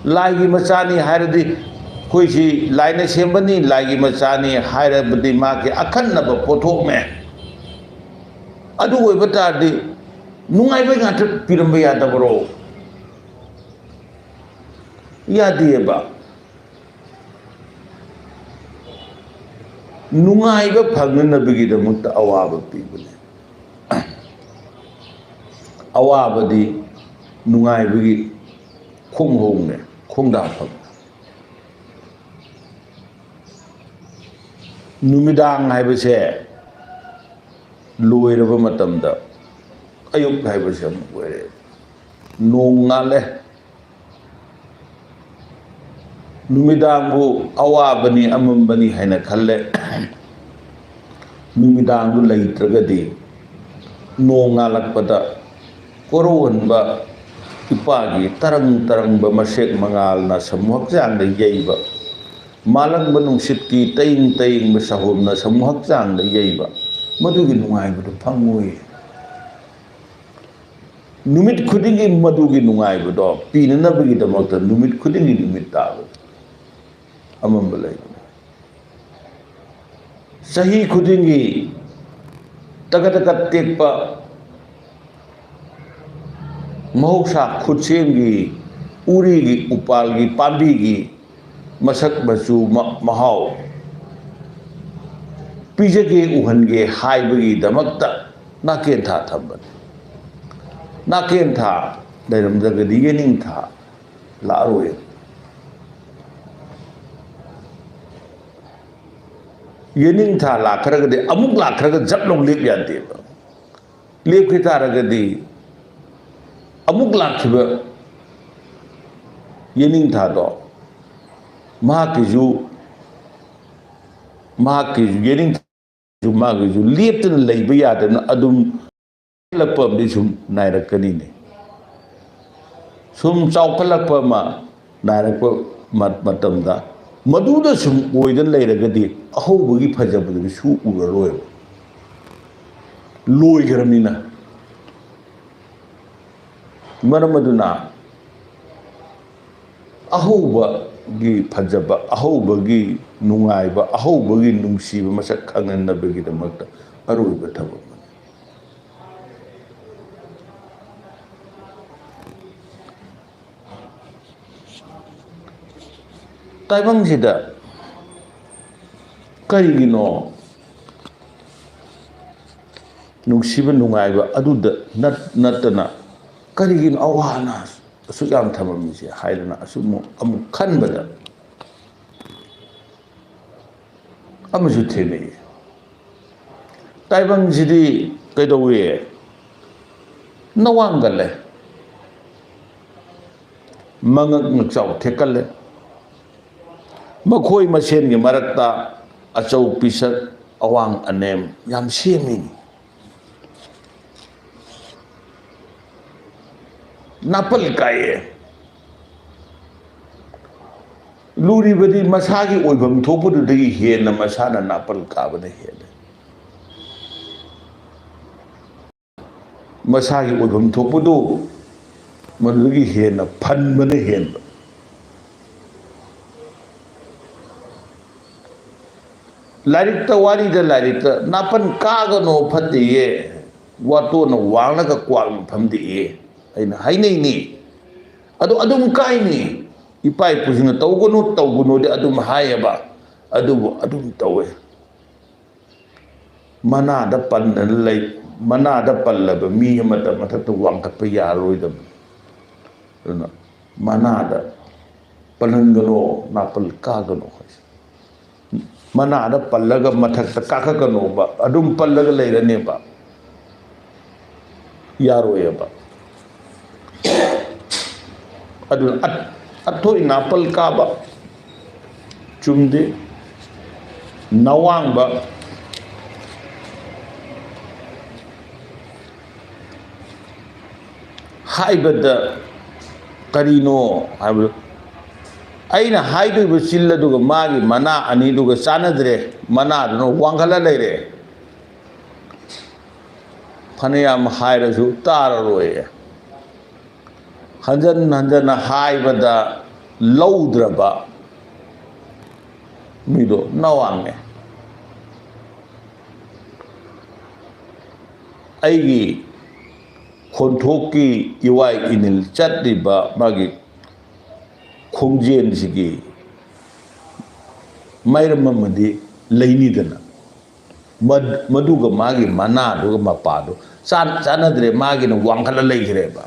ꯂꯥꯏꯒꯤ ꯃꯆꯥꯅꯤ ꯍꯥꯏꯔꯗꯤ, ꯑꯩꯈꯣꯏꯁꯤ ꯂꯥꯏꯅ ꯁꯦꯝꯕꯅꯤ, ꯂꯥꯏꯒꯤ ꯃꯆꯥꯅꯤ ꯍꯥꯏꯔꯕꯗꯤ ꯃꯥꯒꯤ ꯑꯈꯟꯅꯕ ꯄꯣꯠꯊꯣꯛꯅꯦ꯫ ꯑꯗꯨ ꯑꯣꯏꯕ ꯇꯥꯔꯗꯤ ꯅꯨꯡꯉꯥꯏꯕ ꯉꯥꯛꯇ ꯄꯤꯔꯝꯕ ꯌꯥꯗꯕꯔꯣ? ꯌꯥꯗꯦꯕ꯫ ꯅꯨꯡꯉꯥꯏꯕ ꯐꯪꯅꯅꯕꯒꯤꯗꯃꯛꯇ ꯑꯋꯥꯕ ꯄꯤꯕꯅꯦ꯫ ꯑꯋꯥꯕꯗꯤ ꯅꯨꯡꯉꯥꯏꯕꯒꯤ ꯈꯣꯡꯍꯣꯡꯅꯦ, ꯈꯣꯡꯗꯥꯐꯝ꯫ ꯅꯨꯃꯤꯗꯥꯡ ꯍꯥꯏꯕꯁꯦ ꯂꯣꯏꯔꯕ ꯃꯇꯝꯗ ꯑꯌꯨꯛ ꯍꯥꯏꯕꯁꯦ ꯑꯃꯨꯛ ꯑꯣꯏꯔꯦ꯫ ꯅꯣꯡ ꯉꯥꯜꯂꯦ꯫ ꯅꯨꯃꯤꯗꯥꯡꯕꯨ ꯑꯋꯥꯕꯅꯤ, ꯑꯃꯝꯕꯅꯤ ꯍꯥꯏꯅ ꯈꯜꯂꯦ꯫ ꯅꯨꯃꯤꯗꯥꯡꯗꯨ ꯂꯩꯇ꯭ꯔꯒꯗꯤ ꯅꯣꯡ ꯉꯥꯜꯂꯛꯄꯗ ꯀꯣꯔꯧꯍꯟꯕ ꯏꯄꯥꯒꯤ ꯇꯔꯪ ꯇꯔꯪꯕ ꯃꯁꯦꯛ ꯃꯉꯥꯜꯅ ꯁꯃꯨ ꯍꯛꯆꯥꯡꯗ ꯌꯩꯕ, ꯃꯥꯂꯪꯕ ꯅꯨꯡꯁꯤꯠꯀꯤ ꯇꯌꯤꯡ ꯇꯌꯤꯡꯕ ꯁꯍꯣꯝꯅ ꯁꯃꯨ ꯍꯛꯆꯥꯡꯗ ꯌꯩꯕ, ꯃꯗꯨꯒꯤ ꯅꯨꯡꯉꯥꯏꯕꯗꯨ ꯐꯪꯉꯨꯏ꯫ ꯅꯨꯃꯤꯠ ꯈꯨꯗꯤꯡꯒꯤ ꯃꯗꯨꯒꯤ ꯅꯨꯡꯉꯥꯏꯕꯗꯣ ꯄꯤꯅꯅꯕꯒꯤꯗꯃꯛꯇ ꯅꯨꯃꯤꯠ ꯈꯨꯗꯤꯡꯒꯤ ꯅꯨꯃꯤꯠ ꯇꯥꯕ ꯑꯃꯝꯕ ꯂꯩꯕꯅꯤ꯫ ꯆꯍꯤ ꯈꯨꯗꯤꯡꯒꯤ ꯇꯀꯠ ꯇꯀꯠ ꯇꯦꯛꯄ ꯃꯍꯧꯁꯥ ꯈꯨꯠꯁꯦꯝꯒꯤ ꯎꯔꯤꯒꯤ ꯎꯄꯥꯜꯒꯤ ꯄꯥꯝꯕꯤꯒꯤ ꯃꯁꯛ ꯃꯆꯨ ꯃ-, ꯃꯍꯥꯎ ꯄꯤꯖꯒꯦ, ꯎꯍꯟꯒꯦ ꯍꯥꯏꯕꯒꯤꯗꯃꯛꯇ ꯅꯥꯀꯦꯟꯊꯥ ꯊꯝꯕꯅꯤ꯫ ꯅꯥꯀꯦꯟꯊꯥ ꯂꯩꯔꯝꯗ꯭ꯔꯒꯗꯤ ꯌꯦꯅꯤꯡꯊꯥ ꯂꯥꯛꯑꯔꯣꯏ꯫ ꯌꯦꯅꯤꯡꯊꯥ ꯂꯥꯛꯈ꯭ꯔꯒꯗꯤ ꯑꯃꯨꯛ ꯂꯥꯛꯈ꯭ꯔꯒ ꯖꯞ ꯂꯧ ꯂꯦꯞ ꯌꯥꯗꯦꯕ꯫ ꯂꯦꯞꯈꯤ ꯇꯥꯔꯒꯗꯤ ꯑꯃꯨꯛ ꯂꯥꯛꯈꯤꯕ ꯌꯦꯅꯤꯡꯊꯥꯗꯣ ꯃꯍꯥꯛꯀꯤꯁꯨ, ꯃꯍꯥꯛꯀꯤꯁꯨ ꯌꯦꯅꯤꯡꯊꯥꯁꯨ ꯃꯥꯒꯤꯁꯨ ꯂꯦꯞꯇꯅ ꯂꯩꯕ ꯌꯥꯗꯅ ꯑꯗꯨꯝ ꯆꯥꯎꯈꯠꯂꯛꯄ ꯑꯃꯗꯤ ꯁꯨꯝ ꯅꯥꯏꯔꯛꯀꯅꯤꯅꯦ꯫ ꯁꯨꯝ ꯆꯥꯎꯈꯠꯂꯛꯄ ꯑꯃ, ꯅꯥꯏꯔꯛꯄ ꯃ-, ꯃꯇꯝꯗ ꯃꯗꯨꯗ ꯁꯨꯝ ꯑꯣꯏꯗꯅ ꯂꯩꯔꯒꯗꯤ ꯑꯍꯧꯕꯒꯤ ꯐꯖꯕꯗꯨꯗꯤ ꯁꯨ ꯎꯔꯔꯣꯏꯕ꯫ ꯂꯣꯏꯈ꯭ꯔꯕꯅꯤꯅ꯫ ꯃꯔꯝ ꯑꯗꯨꯅ ꯑꯍꯧꯕꯒꯤ ꯐꯖꯕ, ꯑꯍꯧꯕꯒꯤ ꯅꯨꯡꯉꯥꯏꯕ, ꯑꯍꯧꯕꯒꯤ ꯅꯨꯡꯁꯤꯕ ꯃꯁꯛ ꯈꯪꯍꯟꯅꯕꯒꯤꯗꯃꯛꯇ ꯑꯔꯣꯏꯕ ꯊꯕꯛ ꯑꯃꯅꯤ꯫ ꯇꯥꯏꯕꯪꯁꯤꯗ ꯀꯔꯤꯒꯤꯅꯣ ꯅꯨꯡꯁꯤꯕ ꯅꯨꯡꯉꯥꯏꯕ ꯑꯗꯨꯗ ꯅꯠ-, ꯅꯠꯇꯅ ꯀꯔꯤꯒꯤꯅꯣ ꯑꯋꯥ ꯑꯅꯥ ꯑꯁꯨꯛ ꯌꯥꯝ ꯊꯝꯃꯝꯃꯤꯁꯦ ꯍꯥꯏꯗꯅ ꯑꯁꯨꯝ ꯑꯃꯨꯛ ꯈꯟꯕꯗ ꯑꯃꯁꯨ ꯊꯦꯡꯅꯩ꯫ ꯇꯥꯏꯕꯪꯁꯤꯗꯤ ꯀꯩꯗꯧꯏ? ꯅꯋꯥꯡꯒꯜꯂꯦ, ꯃꯉꯛ ꯉꯛꯆꯥꯎ ꯊꯦꯛꯀꯜꯂꯦ꯫ ꯃꯈꯣꯏ ꯃꯁꯦꯟꯒꯤ ꯃꯔꯛꯇ ꯑꯆꯧ ꯄꯤꯁꯛ, ꯑꯋꯥꯡ ꯑꯅꯦꯝ ꯌꯥꯝ ꯁꯦꯝꯃꯤ꯫ ꯅꯥꯄꯜ ꯀꯥꯏꯌꯦ꯫ ꯂꯨꯔꯤꯕꯗꯤ ꯃꯁꯥꯒꯤ ꯑꯣꯏꯐꯝ ꯊꯣꯛꯄꯗꯨꯗꯒꯤ ꯍꯦꯟꯅ ꯃꯁꯥꯅ ꯅꯥꯄꯜ ꯀꯥꯕꯅ ꯍꯦꯜꯂꯦ꯫ ꯃꯁꯥꯒꯤ ꯑꯣꯏꯐꯝ ꯊꯣꯛꯄꯗꯨ ꯃꯗꯨꯗꯒꯤ ꯍꯦꯟꯅ ꯐꯟꯕꯅ ꯍꯦꯟꯕ꯫ ꯂꯥꯏꯔꯤꯛꯇ, ꯋꯥꯔꯤꯗ, ꯂꯥꯏꯔꯤꯛꯇ ꯅꯥꯄꯟ ꯀꯥꯒꯅꯣ ꯐꯠꯇꯦꯌꯦ, ꯋꯥꯇꯣꯟꯅ ꯋꯥꯡꯂꯒ ꯀ꯭ꯋꯥꯛꯅ ꯐꯝꯗꯦꯛꯑꯦ ꯑꯩꯅ ꯍꯥꯏꯅꯩꯅꯤ꯫ ꯑꯗꯣ ꯑꯗꯨꯝ ꯀꯥꯏꯅꯤ꯫ ꯏꯄꯥ ꯏꯄꯨꯁꯤꯡꯅ "ꯇꯧꯒꯅꯨ, ꯇꯧꯒꯅꯨꯗꯤ" ꯑꯗꯨꯝ ꯍꯥꯏꯌꯦꯕ, ꯑꯗꯨꯕꯨ ꯑꯗꯨꯝ ꯇꯧꯋꯦ꯫ ꯃꯅꯥꯗ ꯄꯟꯗꯅ ꯂꯩ, ꯃꯅꯥꯗ ꯄꯜꯂꯕ ꯃꯤ ꯑꯃꯇ ꯃꯊꯛꯇ ꯋꯥꯡꯈꯠꯄ ꯌꯥꯔꯔꯣꯏꯗꯕꯅꯤ꯫ ꯑꯗꯨꯅ ꯃꯅꯥꯗ ꯄꯜꯍꯟꯒꯅꯣ, ꯅꯥꯄꯜ ꯀꯥꯒꯅꯣ ꯍꯥꯏꯁꯦ꯫ ꯃꯅꯥꯗ ꯄꯜꯂꯒ ꯃꯊꯛꯇ ꯀꯥꯈꯠꯀꯅꯣꯕ, ꯑꯗꯨꯝ ꯄꯜꯂꯒ ꯂꯩꯔꯅꯦꯕ꯫ ꯌꯥꯔꯣꯏꯑꯕ꯫ ꯑꯗꯨꯅ ꯑꯠ-, ꯑꯊꯣꯏ ꯅꯥꯄꯜ ꯀꯥꯕ ꯆꯨꯝꯗꯦ꯫ ꯅꯋꯥꯡꯕ ꯍꯥꯏꯕꯗ ꯀꯔꯤꯅꯣ ꯍꯥꯏꯕꯗ, ꯑꯩꯅ ꯍꯥꯏꯗꯣꯏꯕ ꯆꯤꯜ ꯑꯗꯨꯒ ꯃꯥꯒꯤ ꯃꯅꯥ ꯑꯅꯤꯗꯨꯒ ꯆꯥꯟꯅꯗ꯭ꯔꯦ, ꯃꯅꯥꯗꯨꯅ ꯋꯥꯡꯈꯠꯂ ꯂꯩꯔꯦ꯫ ꯐꯅꯌꯥꯝ ꯍꯥꯏꯔꯁꯨ ꯇꯥꯔꯔꯣꯏ꯫ ꯍꯟꯖꯟ ꯍꯟꯖꯟꯅ ꯍꯥꯏꯕꯗ ꯂꯧꯗ꯭ꯔꯕ ꯃꯤꯗꯣ ꯅꯋꯥꯡꯅꯦ꯫ ꯑꯩꯒꯤ ꯈꯣꯟꯊꯣꯛꯀꯤ ꯏꯋꯥꯏ ꯏꯅꯤꯜ ꯆꯠꯂꯤꯕ ꯃꯥꯒꯤ ꯈꯣꯡꯖꯦꯜꯁꯤꯒꯤ ꯃꯔꯝ ꯑꯃꯗꯤ ꯂꯩꯅꯤꯗꯅ꯫ ꯃꯗꯨꯒ ꯃꯥꯒꯤ ꯃꯅꯥꯗꯨꯒ ꯃꯄꯥꯗꯨ ꯆꯥꯟꯅꯗ꯭ꯔꯦ, ꯃꯥꯒꯤꯅ ꯋꯥꯡꯈꯠꯂ ꯂꯩꯈ꯭ꯔꯦꯕ꯫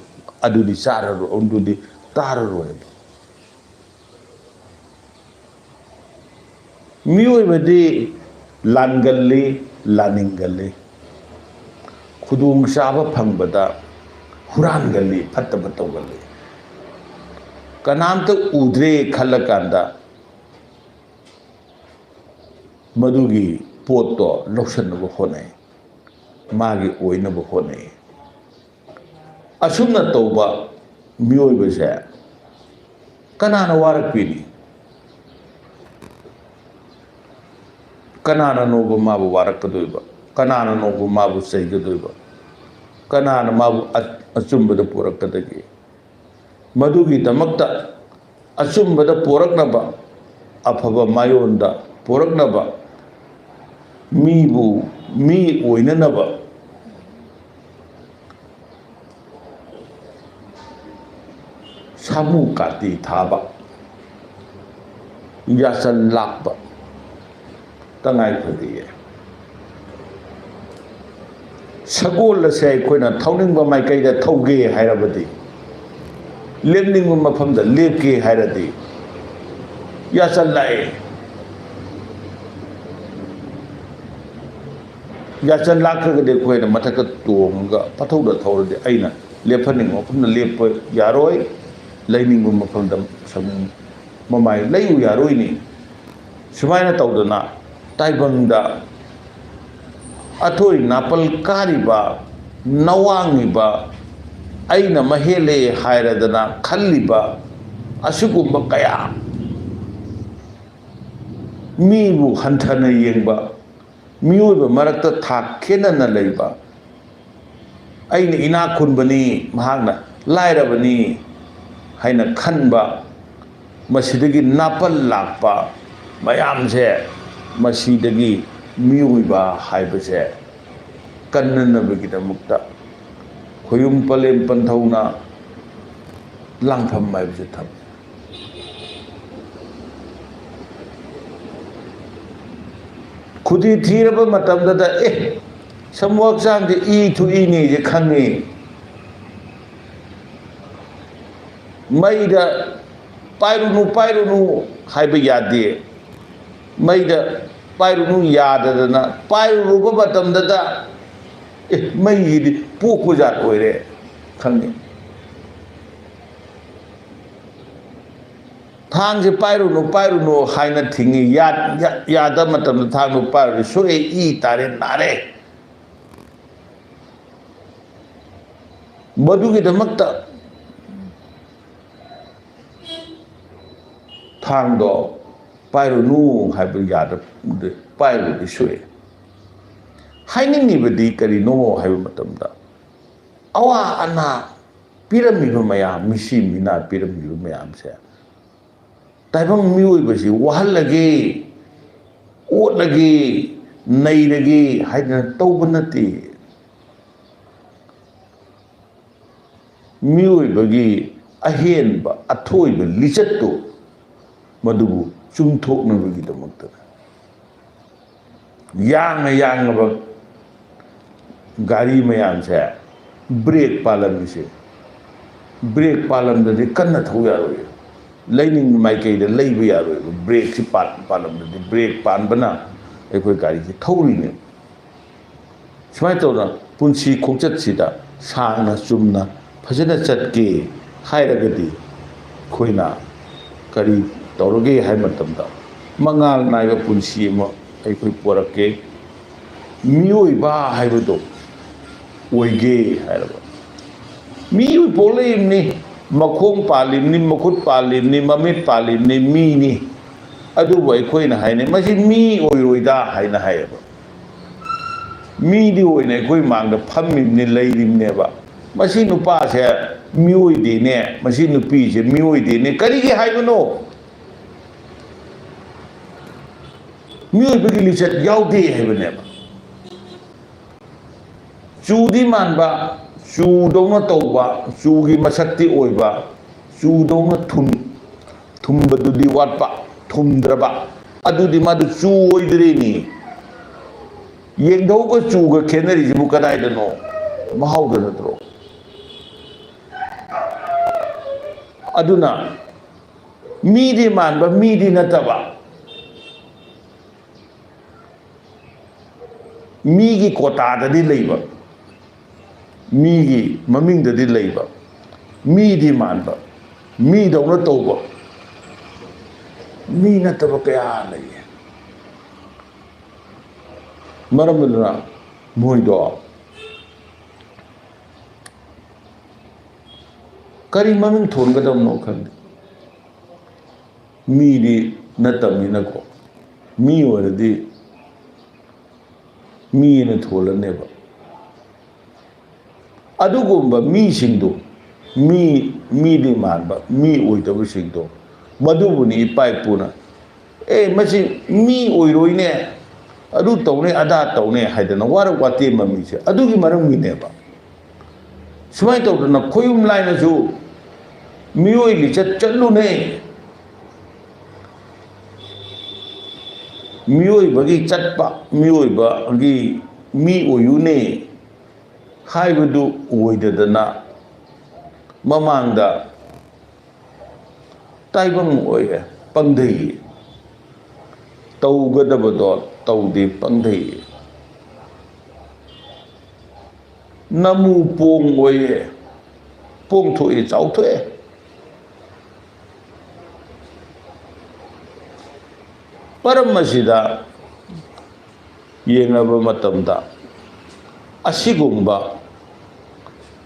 ꯑꯗꯨꯗꯤ ꯆꯥꯔꯔꯣꯏ, ꯑꯗꯨꯗꯤ ꯇꯥꯔꯔꯣꯏꯕ꯫ ꯃꯤꯑꯣꯏꯕꯗꯤ ꯂꯥꯟꯒꯜꯂꯤ, ꯂꯥꯅꯤꯡꯒꯜꯂꯤ, ꯈꯨꯗꯣꯡꯆꯥꯕ ꯐꯪꯕꯗ ꯍꯨꯔꯥꯟꯒꯜꯂꯤ, ꯐꯠꯇꯕ ꯇꯧꯒꯜꯂꯤ꯫ ꯀꯅꯥꯝꯇ ꯎꯗ꯭ꯔꯦ ꯈꯜꯂꯀꯥꯟꯗ ꯃꯗꯨꯒꯤ ꯄꯣꯠꯇꯣ ꯂꯧꯁꯟꯅꯕ ꯍꯣꯠꯅꯩ, ꯃꯥꯒꯤ ꯑꯣꯏꯅꯕ ꯍꯣꯠꯅꯩ꯫ ꯑꯁꯨꯝꯅ ꯇꯧꯕ ꯃꯤꯑꯣꯏꯕꯁꯦ ꯀꯅꯥꯅ ꯋꯥꯔꯛꯄꯤꯅꯤ? ꯀꯅꯥꯅꯅꯣꯕ ꯃꯥꯕꯨ ꯋꯥꯔꯛꯀꯗꯣꯏꯕ? ꯀꯅꯥꯅꯅꯣꯕ ꯃꯥꯕꯨ ꯆꯩꯒꯗꯣꯏꯕ? ꯀꯅꯥꯅ ꯃꯥꯕꯨ ꯑ-, ꯑꯆꯨꯝꯕꯗ ꯄꯨꯔꯛꯀꯗꯒꯦ? ꯃꯗꯨꯒꯤꯗꯃꯛꯇ ꯑꯆꯨꯝꯕꯗ ꯄꯣꯔꯛꯅꯕ, ꯑꯐꯕ ꯃꯥꯏꯑꯣꯟꯗ ꯄꯣꯔꯛꯅꯕ, ꯃꯤꯕꯨ ꯃꯤ ꯑꯣꯏꯅꯅꯕ ꯁꯥꯃꯨ ꯀꯥꯇꯤ ꯊꯥꯕ, ꯌꯥꯆꯜ ꯂꯥꯛꯄ ꯇꯉꯥꯏ ꯐꯗꯦ꯫ ꯁꯒꯣꯜ ꯑꯁꯦ ꯑꯩꯈꯣꯏꯅ ꯊꯧꯅꯤꯡꯕ ꯃꯥꯏꯀꯩꯗ ꯊꯧꯒꯦ ꯍꯥꯏꯔꯕꯗꯤ, ꯂꯦꯞꯅꯤꯡꯕ ꯃꯐꯝꯗ ꯂꯦꯞꯀꯦ ꯍꯥꯏꯔꯗꯤ, ꯌꯥꯆꯜ ꯂꯥꯛꯑꯦ꯫ ꯌꯥꯆꯜ ꯂꯥꯛꯈ꯭ꯔꯒꯗꯤ ꯑꯩꯈꯣꯏꯅ ꯃꯊꯛꯇ ꯇꯣꯡꯉꯒ ꯄꯊꯧꯗ ꯊꯧꯔꯗꯤ ꯑꯩꯅ ꯂꯦꯞꯍꯟꯅꯤꯡꯕ ꯃꯐꯝꯗ ꯂꯦꯞꯄ ꯌꯥꯔꯣꯏ, ꯂꯩꯅꯤꯡꯕ ꯃꯐꯝꯗ ꯁꯥꯃꯨ ꯃꯃꯥꯏ ꯂꯩꯌꯨ ꯌꯥꯔꯣꯏꯅꯤ꯫ ꯁꯨꯃꯥꯏꯅ ꯇꯧꯗꯅ ꯇꯥꯏꯕꯪꯗ ꯑꯊꯣꯏ ꯅꯥꯄꯜ ꯀꯥꯔꯤꯕ, ꯅꯋꯥꯡꯉꯤꯕ, ꯑꯩꯅ ꯃꯍꯦꯜꯂꯦ ꯍꯥꯏꯔꯗꯅ ꯈꯜꯂꯤꯕ ꯑꯁꯤꯒꯨꯝꯕ ꯀꯌꯥ ꯃꯤꯕꯨ ꯍꯟꯊꯅ ꯌꯦꯡꯕ, ꯃꯤꯑꯣꯏꯕ ꯃꯔꯛꯇ ꯊꯥꯛ ꯈꯦꯠꯅꯅ ꯂꯩꯕ, ꯑꯩꯅ ꯏꯅꯥꯛ ꯈꯨꯟꯕꯅꯤ, ꯃꯍꯥꯛꯅ ꯂꯥꯏꯔꯕꯅꯤ ꯍꯥꯏꯅ ꯈꯟꯕ, ꯃꯁꯤꯗꯒꯤ ꯅꯥꯄꯜ ꯂꯥꯛꯄ ꯃꯌꯥꯝꯁꯦ, ꯃꯁꯤꯗꯒꯤ ꯃꯤꯑꯣꯏꯕ ꯍꯥꯏꯕꯁꯦ ꯀꯟꯅꯅꯕꯒꯤꯗꯃꯛꯇ ꯈꯣꯌꯨꯝ ꯄꯂꯦꯝ ꯄꯟꯊꯧꯅ ꯂꯥꯡꯐꯝ ꯍꯥꯏꯕꯁꯦ ꯊꯝꯃꯤ꯫ ꯈꯨꯗꯤ ꯊꯤꯔꯕ ꯃꯇꯝꯗꯗ, ꯑꯦ, ꯁꯃꯨ ꯍꯛꯆꯥꯡꯁꯦ ꯏ ꯊꯣꯛꯏꯅꯦꯁꯦ ꯈꯪꯉꯤ꯫ ꯃꯩꯗ ꯄꯥꯏꯔꯨꯅꯨ, ꯄꯥꯏꯔꯨꯅꯨ ꯍꯥꯏꯕ ꯌꯥꯗꯦ꯫ ꯃꯩꯗ ꯄꯥꯏꯔꯨꯅꯨ ꯌꯥꯗꯗꯅ ꯄꯥꯏꯔꯨꯔꯨꯕ ꯃꯇꯝꯗꯗ, ꯑꯦ, ꯃꯩꯁꯤꯗꯤ ꯄꯣꯛꯄ ꯖꯥꯠ ꯑꯣꯏꯔꯦ ꯈꯪꯉꯤ꯫ ꯊꯥꯡꯁꯦ ꯄꯥꯏꯔꯨꯅꯨ, ꯄꯥꯏꯔꯨꯅꯨ ꯍꯥꯏꯅ ꯊꯤꯡꯉꯤ꯫ ꯌꯥ-, ꯌꯥ-, ꯌꯥꯗꯕ ꯃꯇꯝꯗ ꯊꯥꯡꯗꯣ ꯄꯥꯏꯔꯨꯔꯗꯤ ꯁꯣꯛꯑꯦ, ꯏ ꯇꯥꯔꯦ, ꯅꯥꯔꯦ꯫ ꯃꯗꯨꯒꯤꯗꯃꯛꯇ ꯊꯥꯡꯗꯣ ꯄꯥꯏꯔꯨꯅꯨ ꯍꯥꯏꯕ ꯌꯥꯗꯕ, ꯄꯥꯏꯔꯨꯔꯗꯤ ꯁꯣꯛꯑꯦ꯫ ꯍꯥꯏꯅꯤꯡꯉꯤꯕꯗꯤ ꯀꯔꯤꯅꯣ ꯍꯥꯏꯕ ꯃꯇꯝꯗ, ꯑꯋꯥ ꯑꯅꯥ ꯄꯤꯔꯝꯃꯤꯕ ꯃꯌꯥꯝ, ꯃꯤꯁꯤ ꯃꯤꯅꯥ ꯄꯤꯔꯝꯃꯤꯕ ꯃꯌꯥꯝꯁꯦ ꯇꯥꯏꯕꯪ ꯃꯤꯑꯣꯏꯕꯁꯤ ꯋꯥꯍꯜꯂꯒꯦ, ꯑꯣꯠꯂꯒꯦ, ꯅꯩꯔꯒꯦ ꯍꯥꯏꯗꯅ ꯇꯧꯕ ꯅꯠꯇꯦ꯫ ꯃꯤꯑꯣꯏꯕꯒꯤ ꯑꯍꯦꯟꯕ ꯑꯊꯣꯏꯕ ꯂꯤꯆꯠꯇꯨ ꯃꯗꯨꯕꯨ ꯆꯨꯝꯊꯣꯛꯅꯕꯒꯤꯗꯃꯛꯇ ꯌꯥꯡꯅ ꯌꯥꯡꯂꯕ ꯒꯥꯔꯤ ꯃꯌꯥꯝꯁꯦ ꯕ꯭ꯔꯦꯛ ꯄꯥꯜꯂꯝꯃꯤꯁꯦ, ꯕ꯭ꯔꯦꯛ ꯄꯥꯜꯂꯝꯗꯗꯤ ꯀꯟꯅ ꯊꯧ ꯌꯥꯔꯣꯏ꯫ ꯂꯩꯅꯤꯡꯕ ꯃꯥꯏꯀꯩꯗ ꯂꯩꯕ ꯌꯥꯔꯣꯏꯕ꯫ ꯕ꯭ꯔꯦꯛꯁꯤ ꯄꯥꯜ-, ꯄꯥꯜꯂꯝꯗꯗꯤ, ꯕ꯭ꯔꯦꯛ ꯄꯥꯟꯕꯅ ꯑꯩꯈꯣꯏ ꯒꯥꯔꯤꯁꯤ ꯊꯧꯔꯤꯅꯦ꯫ ꯁꯨꯃꯥꯏꯅ ꯇꯧꯗꯅ ꯄꯨꯟꯁꯤ ꯈꯣꯡꯆꯠꯁꯤꯗ ꯁꯥꯡꯅ ꯆꯨꯝꯅ ꯐꯖꯅ ꯆꯠꯀꯦ ꯍꯥꯏꯔꯒꯗꯤ, ꯑꯩꯈꯣꯏꯅ ꯀꯔꯤ ꯇꯧꯔꯒꯦ ꯍꯥꯏꯕ ꯃꯇꯝꯗ, ꯃꯉꯥꯜ ꯅꯥꯏꯕ ꯄꯨꯟꯁꯤ ꯑꯃ ꯑꯩꯈꯣꯏ ꯄꯣꯔꯛꯀꯦ꯫ ꯃꯤꯑꯣꯏꯕ ꯍꯥꯏꯕꯗꯣ ꯑꯣꯏꯒꯦ ꯍꯥꯏꯔꯕ, ꯃꯤꯑꯣꯏ ꯄꯣꯛꯂꯛꯏꯕꯅꯤ, ꯃꯈꯣꯡ ꯄꯥꯜꯂꯤꯕꯅꯤ, ꯃꯈꯨꯠ ꯄꯥꯜꯂꯤꯕꯅꯤ, ꯃꯃꯤꯠ ꯄꯥꯜꯂꯤꯕꯅꯤ, ꯃꯤꯅꯤ꯫ ꯑꯗꯨꯕꯨ ꯑꯩꯈꯣꯏꯅ ꯍꯥꯏꯅꯩ, "ꯃꯁꯤ ꯃꯤ ꯑꯣꯏꯔꯣꯏꯗ" ꯍꯥꯏꯅ ꯍꯥꯏꯌꯦꯕ꯫ ꯃꯤꯗꯤ ꯑꯣꯏꯅ ꯑꯩꯈꯣꯏ ꯃꯥꯡꯗ ꯐꯝꯃꯤꯕꯅꯤ, ꯂꯩꯔꯤꯕꯅꯦꯕ꯫ "ꯃꯁꯤ ꯅꯨꯄꯥꯁꯦ ꯃꯤꯑꯣꯏꯗꯦꯅꯦ, ꯃꯁꯤ ꯅꯨꯄꯤꯁꯦ ꯃꯤꯑꯣꯏꯗꯦꯅꯦ, ꯀꯔꯤꯒꯤ ꯍꯥꯏꯕꯅꯣ? ꯃꯤꯑꯣꯏꯕꯒꯤ ꯂꯤꯆꯠ ꯌꯥꯎꯗꯦ" ꯍꯥꯏꯕꯅꯦꯕ꯫ ꯆꯨꯗꯤ ꯃꯥꯟꯕ, ꯆꯨꯗꯧꯅ ꯇꯧꯕ, ꯆꯨꯒꯤ ꯃꯁꯛꯇꯤ ꯑꯣꯏꯕ, ꯆꯨꯗꯧꯅ ꯊꯨꯝ-, ꯊꯨꯝꯕꯗꯨꯗꯤ ꯋꯥꯠꯄ, ꯊꯨꯝꯗ꯭ꯔꯕ, ꯑꯗꯨꯗꯤ ꯃꯥꯗꯨ ꯆꯨ ꯑꯣꯏꯗ꯭ꯔꯦꯅꯤ꯫ ꯌꯦꯡꯙꯧꯒ ꯆꯨꯒ ꯈꯦꯠꯅꯔꯤꯁꯤꯕꯨ ꯀꯗꯥꯏꯗꯅꯣ? ꯃꯍꯥꯎꯗ ꯅꯠꯇ꯭ꯔꯣ? ꯑꯗꯨꯅ ꯃꯤꯗꯤ ꯃꯥꯟꯕ, ꯃꯤꯗꯤ ꯅꯠꯇꯕ, ꯃꯤꯒꯤ ꯀꯣꯇꯥꯗꯗꯤ ꯂꯩꯕ, ꯃꯤꯒꯤ ꯃꯃꯤꯡꯗꯗꯤ ꯂꯩꯕ, ꯃꯤꯗꯤ ꯃꯥꯟꯕ, ꯃꯤꯗꯧꯅ ꯇꯧꯕ, ꯃꯤ ꯅꯠꯇꯕ ꯀꯌꯥ ꯂꯩꯌꯦ꯫ ꯃꯔꯝ ꯑꯗꯨꯅ ꯃꯣꯏꯗꯣ ꯀꯔꯤ ꯃꯃꯤꯡ ꯊꯣꯟꯒꯗꯕꯅꯣ ꯈꯪꯗꯦ꯫ ꯃꯤꯗꯤ ꯅꯠꯇꯕꯅꯤꯅꯀꯣ, ꯃꯤ ꯑꯣꯏꯔꯗꯤ ꯃꯤꯅ ꯊꯣꯜꯂꯅꯦꯕ꯫ ꯑꯗꯨꯒꯨꯝꯕ ꯃꯤꯁꯤꯡꯗꯨ, ꯃꯤ, ꯃꯤꯗꯤ ꯃꯥꯟꯕ, ꯃꯤ ꯑꯣꯏꯗꯕꯁꯤꯡꯗꯣ, ꯃꯗꯨꯕꯨꯅꯤ ꯏꯄꯥ ꯏꯄꯨꯅ, "ꯑꯦ, ꯃꯁꯤ ꯃꯤ ꯑꯣꯏꯔꯣꯏꯅꯦ, ꯑꯗꯨ ꯇꯧꯅꯦ, ꯑꯗꯥ ꯇꯧꯅꯦ" ꯍꯥꯏꯗꯅ ꯋꯥꯔꯛ ꯋꯥꯇꯦꯝꯕ ꯃꯤꯁꯦ ꯑꯗꯨꯒꯤ ꯃꯔꯝꯒꯤꯅꯦꯕ꯫ ꯁꯨꯃꯥꯏꯅ ꯇꯧꯗꯅ ꯈꯣꯌꯨꯝ ꯂꯥꯏꯅꯁꯨ ꯃꯤꯑꯣꯏ ꯂꯤꯆꯠ ꯆꯠꯂꯨꯅꯦ꯫ ꯃꯤꯑꯣꯏꯕꯒꯤ ꯆꯠꯄ, ꯃꯤꯑꯣꯏꯕꯒꯤ ꯃꯤ ꯑꯣꯏꯌꯨꯅꯦ ꯍꯥꯏꯕꯗꯨ ꯑꯣꯏꯗꯗꯅ ꯃꯃꯥꯡꯗ ꯇꯥꯏꯕꯪ ꯑꯣꯏꯔꯦ, ꯄꯪꯊꯩꯌꯦ꯫ ꯇꯧꯒꯗꯕꯗꯣ ꯇꯧꯗꯦ, ꯄꯪꯊꯩꯌꯦ꯫ ꯅꯃꯨ ꯄꯣꯡ ꯑꯣꯏꯌꯦ, ꯄꯣꯡꯊꯣꯛꯑꯦ, ꯆꯥꯎꯊꯣꯛꯑꯦ꯫ ꯃꯔꯝ ꯑꯁꯤꯗ ꯌꯦꯡꯂꯕ ꯃꯇꯝꯗ ꯑꯁꯤꯒꯨꯝꯕ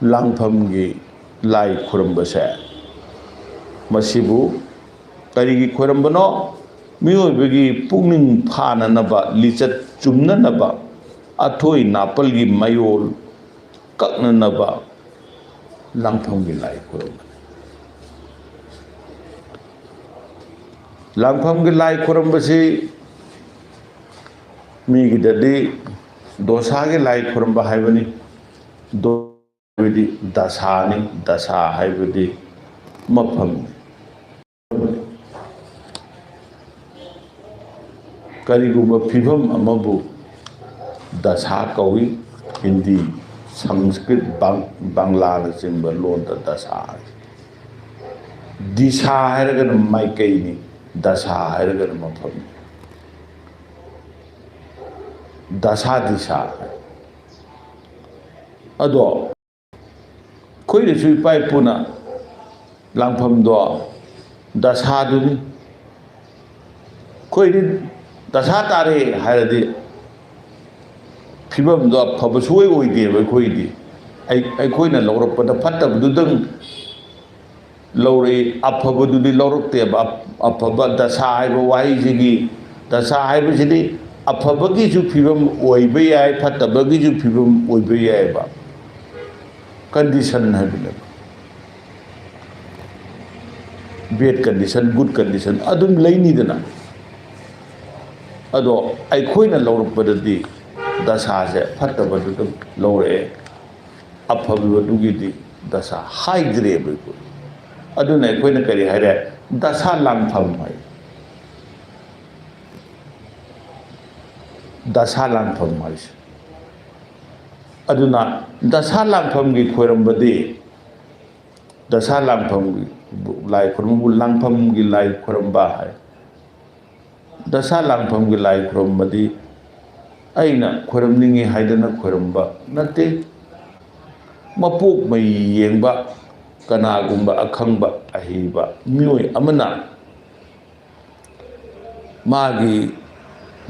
ꯂꯥꯡꯐꯝꯒꯤ ꯂꯥꯏ ꯈꯨꯔꯝꯕꯁꯦ, ꯃꯁꯤꯕꯨ ꯀꯔꯤꯒꯤ ꯈꯣꯏꯔꯝꯕꯅꯣ? ꯃꯤꯑꯣꯏꯕꯒꯤ ꯄꯨꯛꯅꯤꯡ ꯐꯥꯅꯅꯕ, ꯂꯤꯆꯠ ꯆꯨꯝꯅꯅꯕ, ꯑꯊꯣꯏ ꯅꯥꯄꯜꯒꯤ ꯃꯌꯣꯜ ꯀꯛꯅꯅꯕ ꯂꯥꯡꯐꯝꯒꯤ ꯂꯥꯏ ꯈꯨꯔꯨꯝꯕꯅꯤ꯫ ꯂꯥꯡꯐꯝꯒꯤ ꯂꯥꯏ ꯈꯨꯔꯨꯝꯕꯁꯤ ꯃꯤꯒꯤꯗꯗꯤ ꯗꯣꯁꯥꯒꯤ ꯂꯥꯏ ꯈꯨꯔꯨꯝꯕ ꯍꯥꯏꯕꯅꯤ꯫ ꯗꯣ-, ꯍꯥꯏꯕꯗꯤ ꯗꯁꯥꯅꯤ, ꯗꯁꯥ ꯍꯥꯏꯕꯗꯤ ꯃꯐꯝꯅꯤ꯫ ꯀꯔꯤꯒꯨꯝꯕ ꯐꯤꯕꯝ ꯑꯃꯕꯨ ꯗꯁꯥ ꯀꯧꯏ꯫ ꯍꯤꯟꯗꯤ, ꯁꯪꯁꯀ꯭ꯔꯤꯠ, ꯕꯪ-, ꯕꯪꯂꯥꯅꯆꯤꯡꯕ ꯂꯣꯟꯗ ꯗꯁꯥ ꯍꯥꯏ꯫ ꯗꯤꯁꯥ ꯍꯥꯏꯔꯒꯅ ꯃꯥꯏꯀꯩꯅꯤ, ꯗꯁꯥ ꯍꯥꯏꯔꯒꯅ ꯃꯐꯝꯅꯤ꯫ ꯗꯁꯥ ꯗꯤꯁꯥ ꯍꯥꯏ꯫ ꯑꯗꯣ ꯑꯩꯈꯣꯏꯗꯁꯨ ꯏꯄꯥ ꯏꯄꯨꯅ ꯂꯥꯡꯐꯝꯗꯣ ꯗꯁꯥꯗꯨꯅꯤ꯫ ꯑꯩꯈꯣꯏꯗꯤ ꯗꯁꯥ ꯇꯥꯔꯦ ꯍꯥꯏꯔꯗꯤ ꯐꯤꯕꯝꯗꯣ ꯑꯐꯕ ꯁꯨꯡꯑꯣꯏ ꯑꯣꯏꯗꯦꯕ꯫ ꯑꯩꯈꯣꯏꯗꯤ ꯑꯩ-, ꯑꯩꯈꯣꯏꯅ ꯂꯧꯔꯛꯄꯗ ꯐꯠꯇꯕꯗꯨꯗꯪ ꯂꯧꯔꯛꯏ, ꯑꯐꯕꯗꯨꯗꯤ ꯂꯧꯔꯛꯇꯦꯕ꯫ ꯑꯐꯕ ꯗꯁꯥ ꯍꯥꯏꯕ ꯋꯥꯍꯩꯁꯤꯒꯤ, ꯗꯁꯥ ꯍꯥꯏꯕꯁꯤꯗꯤ ꯑꯐꯕꯒꯤꯁꯨ ꯐꯤꯕꯝ ꯑꯣꯏꯕ ꯌꯥꯏ, ꯐꯠꯇꯕꯒꯤꯁꯨ ꯐꯤꯕꯝ ꯑꯣꯏꯕ ꯌꯥꯏꯑꯕ꯫ ꯀꯟꯗꯤꯁꯟ ꯍꯥꯏꯕꯅꯦꯕ꯫ ꯕꯦꯗ ꯀꯟꯗꯤꯁꯟ, ꯒꯨꯗ ꯀꯟꯗꯤꯁꯟ ꯑꯗꯨꯝ ꯂꯩꯅꯤꯗꯅ꯫ ꯑꯗꯣ ꯑꯩꯈꯣꯏꯅ ꯂꯧꯔꯛꯄꯗꯗꯤ ꯗꯁꯥꯁꯦ ꯐꯠꯇꯕꯗꯨ ꯑꯗꯨꯝ ꯂꯧꯔꯛꯑꯦ, ꯑꯐꯕꯗꯨꯒꯤꯗꯤ ꯗꯁꯥ ꯍꯥꯏꯗ꯭ꯔꯦꯕ ꯑꯩꯈꯣꯏ꯫ ꯑꯗꯨꯅ ꯑꯩꯈꯣꯏꯅ ꯀꯔꯤ ꯍꯥꯏꯔꯦ? ꯗꯁꯥ ꯂꯥꯡꯐꯝ ꯍꯥꯏ꯫ ꯗꯁꯥ ꯂꯥꯡꯐꯝ ꯍꯥꯏꯁꯦ꯫ ꯑꯗꯨꯅ ꯗꯁꯥ ꯂꯥꯡꯐꯝꯒꯤ ꯈꯣꯏꯔꯝꯕꯗꯤ, ꯗꯁꯥ ꯂꯥꯡꯐꯝꯒꯤ ꯂꯥꯏ ꯈꯨꯔꯨꯝꯕꯕꯨ ꯂꯥꯡꯐꯝꯒꯤ ꯂꯥꯏ ꯈꯨꯔꯨꯝꯕ ꯍꯥꯏ꯫ ꯗꯁꯥ ꯂꯥꯡꯐꯝꯒꯤ ꯂꯥꯏ ꯈꯨꯔꯨꯝꯕꯗꯤ ꯑꯩꯅ ꯈꯨꯔꯨꯝꯅꯤꯡꯉꯤ ꯍꯥꯏꯗꯅ ꯈꯨꯔꯨꯝꯕ ꯅꯠꯇꯦ꯫ ꯃꯄꯣꯛ ꯃꯩ ꯌꯦꯡꯕ ꯀꯅꯥꯒꯨꯝꯕ ꯑꯈꯪꯕ ꯑꯍꯩꯕ ꯃꯤꯑꯣꯏ ꯑꯃꯅ ꯃꯥꯒꯤ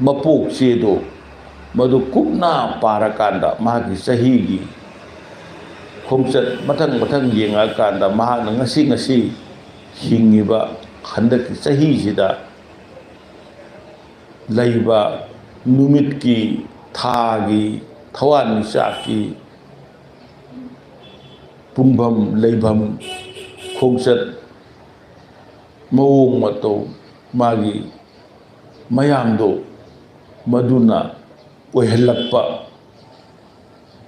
ꯃꯄꯣꯛ ꯆꯦꯗꯣ ꯃꯗꯨ ꯀꯨꯞꯅ ꯄꯥꯔꯀꯥꯟꯗ, ꯃꯥꯒꯤ ꯆꯍꯤꯒꯤ ꯈꯣꯡꯆꯠ ꯃꯊꯪ ꯃꯊꯪ ꯌꯦꯡꯉꯛꯑꯀꯥꯟꯗ, ꯃꯍꯥꯛꯅ ꯉꯁꯤ ꯉꯁꯤ ꯍꯤꯡꯉꯤꯕ ꯍꯟꯗꯛꯀꯤ ꯆꯍꯤꯁꯤꯗ ꯂꯩꯕ ꯅꯨꯃꯤꯠꯀꯤ, ꯊꯥꯒꯤ, ꯊꯋꯥꯟꯃꯤꯆꯥꯛꯀꯤ ꯄꯨꯡꯐꯝ, ꯂꯩꯐꯝ, ꯈꯣꯡꯆꯠ, ꯃꯑꯣꯡ ꯃꯇꯧ, ꯃꯥꯒꯤ ꯃꯌꯥꯝꯗꯣ ꯃꯗꯨꯅ ꯑꯣꯏꯍꯜꯂꯛꯄ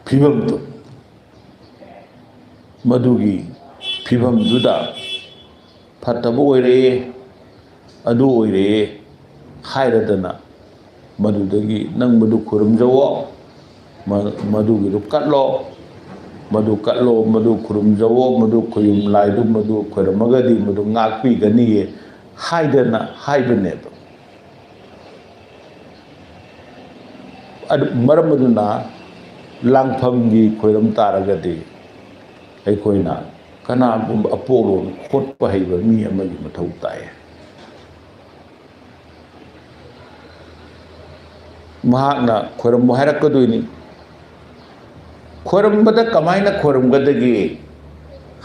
ꯐꯤꯕꯝꯗꯣ, ꯃꯗꯨꯒꯤ ꯐꯤꯕꯝꯗꯨꯗ ꯐꯠꯇꯕ ꯑꯣꯏꯔꯛꯑꯦ, ꯑꯗꯨ ꯑꯣꯏꯔꯛꯑꯦ ꯍꯥꯏꯔꯗꯅ, ꯃꯗꯨꯗꯒꯤ ꯅꯪ ꯃꯗꯨ ꯈꯨꯔꯨꯝꯖꯧꯑꯣ, ꯃ-, ꯃꯗꯨꯒꯤꯗꯨ ꯀꯠꯂꯣ, ꯃꯗꯨ ꯀꯠꯂꯣ, ꯃꯗꯨ ꯈꯨꯔꯨꯝꯖꯧꯑꯣ, ꯃꯗꯨ ꯈꯨꯔꯨꯝ ꯂꯥꯏꯗꯨ ꯃꯗꯨ ꯈꯣꯏꯔꯝꯃꯒꯗꯤ ꯃꯗꯨ ꯉꯥꯛꯄꯤꯒꯅꯤꯌꯦ ꯍꯥꯏꯗꯅ ꯍꯥꯏꯕꯅꯦꯕ꯫ ꯑꯗꯨ ꯃꯔꯝ ꯑꯗꯨꯅ ꯂꯥꯡꯐꯝꯒꯤ ꯈꯣꯏꯔꯝ ꯇꯥꯔꯒꯗꯤ ꯑꯩꯈꯣꯏꯅ ꯀꯅꯥꯒꯨꯝꯕ ꯑꯄꯣꯛꯂꯣꯟ ꯈꯣꯠꯄ ꯍꯩꯕ ꯃꯤ ꯑꯃꯒꯤ ꯃꯊꯧ ꯇꯥꯏ꯫ ꯃꯍꯥꯛꯅ ꯈꯣꯏꯔꯝꯃꯨ ꯍꯥꯏꯔꯛꯀꯗꯣꯏꯅꯤ꯫ ꯈꯣꯏꯔꯝꯕꯗ ꯀꯃꯥꯏꯅ ꯈꯣꯏꯔꯝꯒꯗꯒꯦ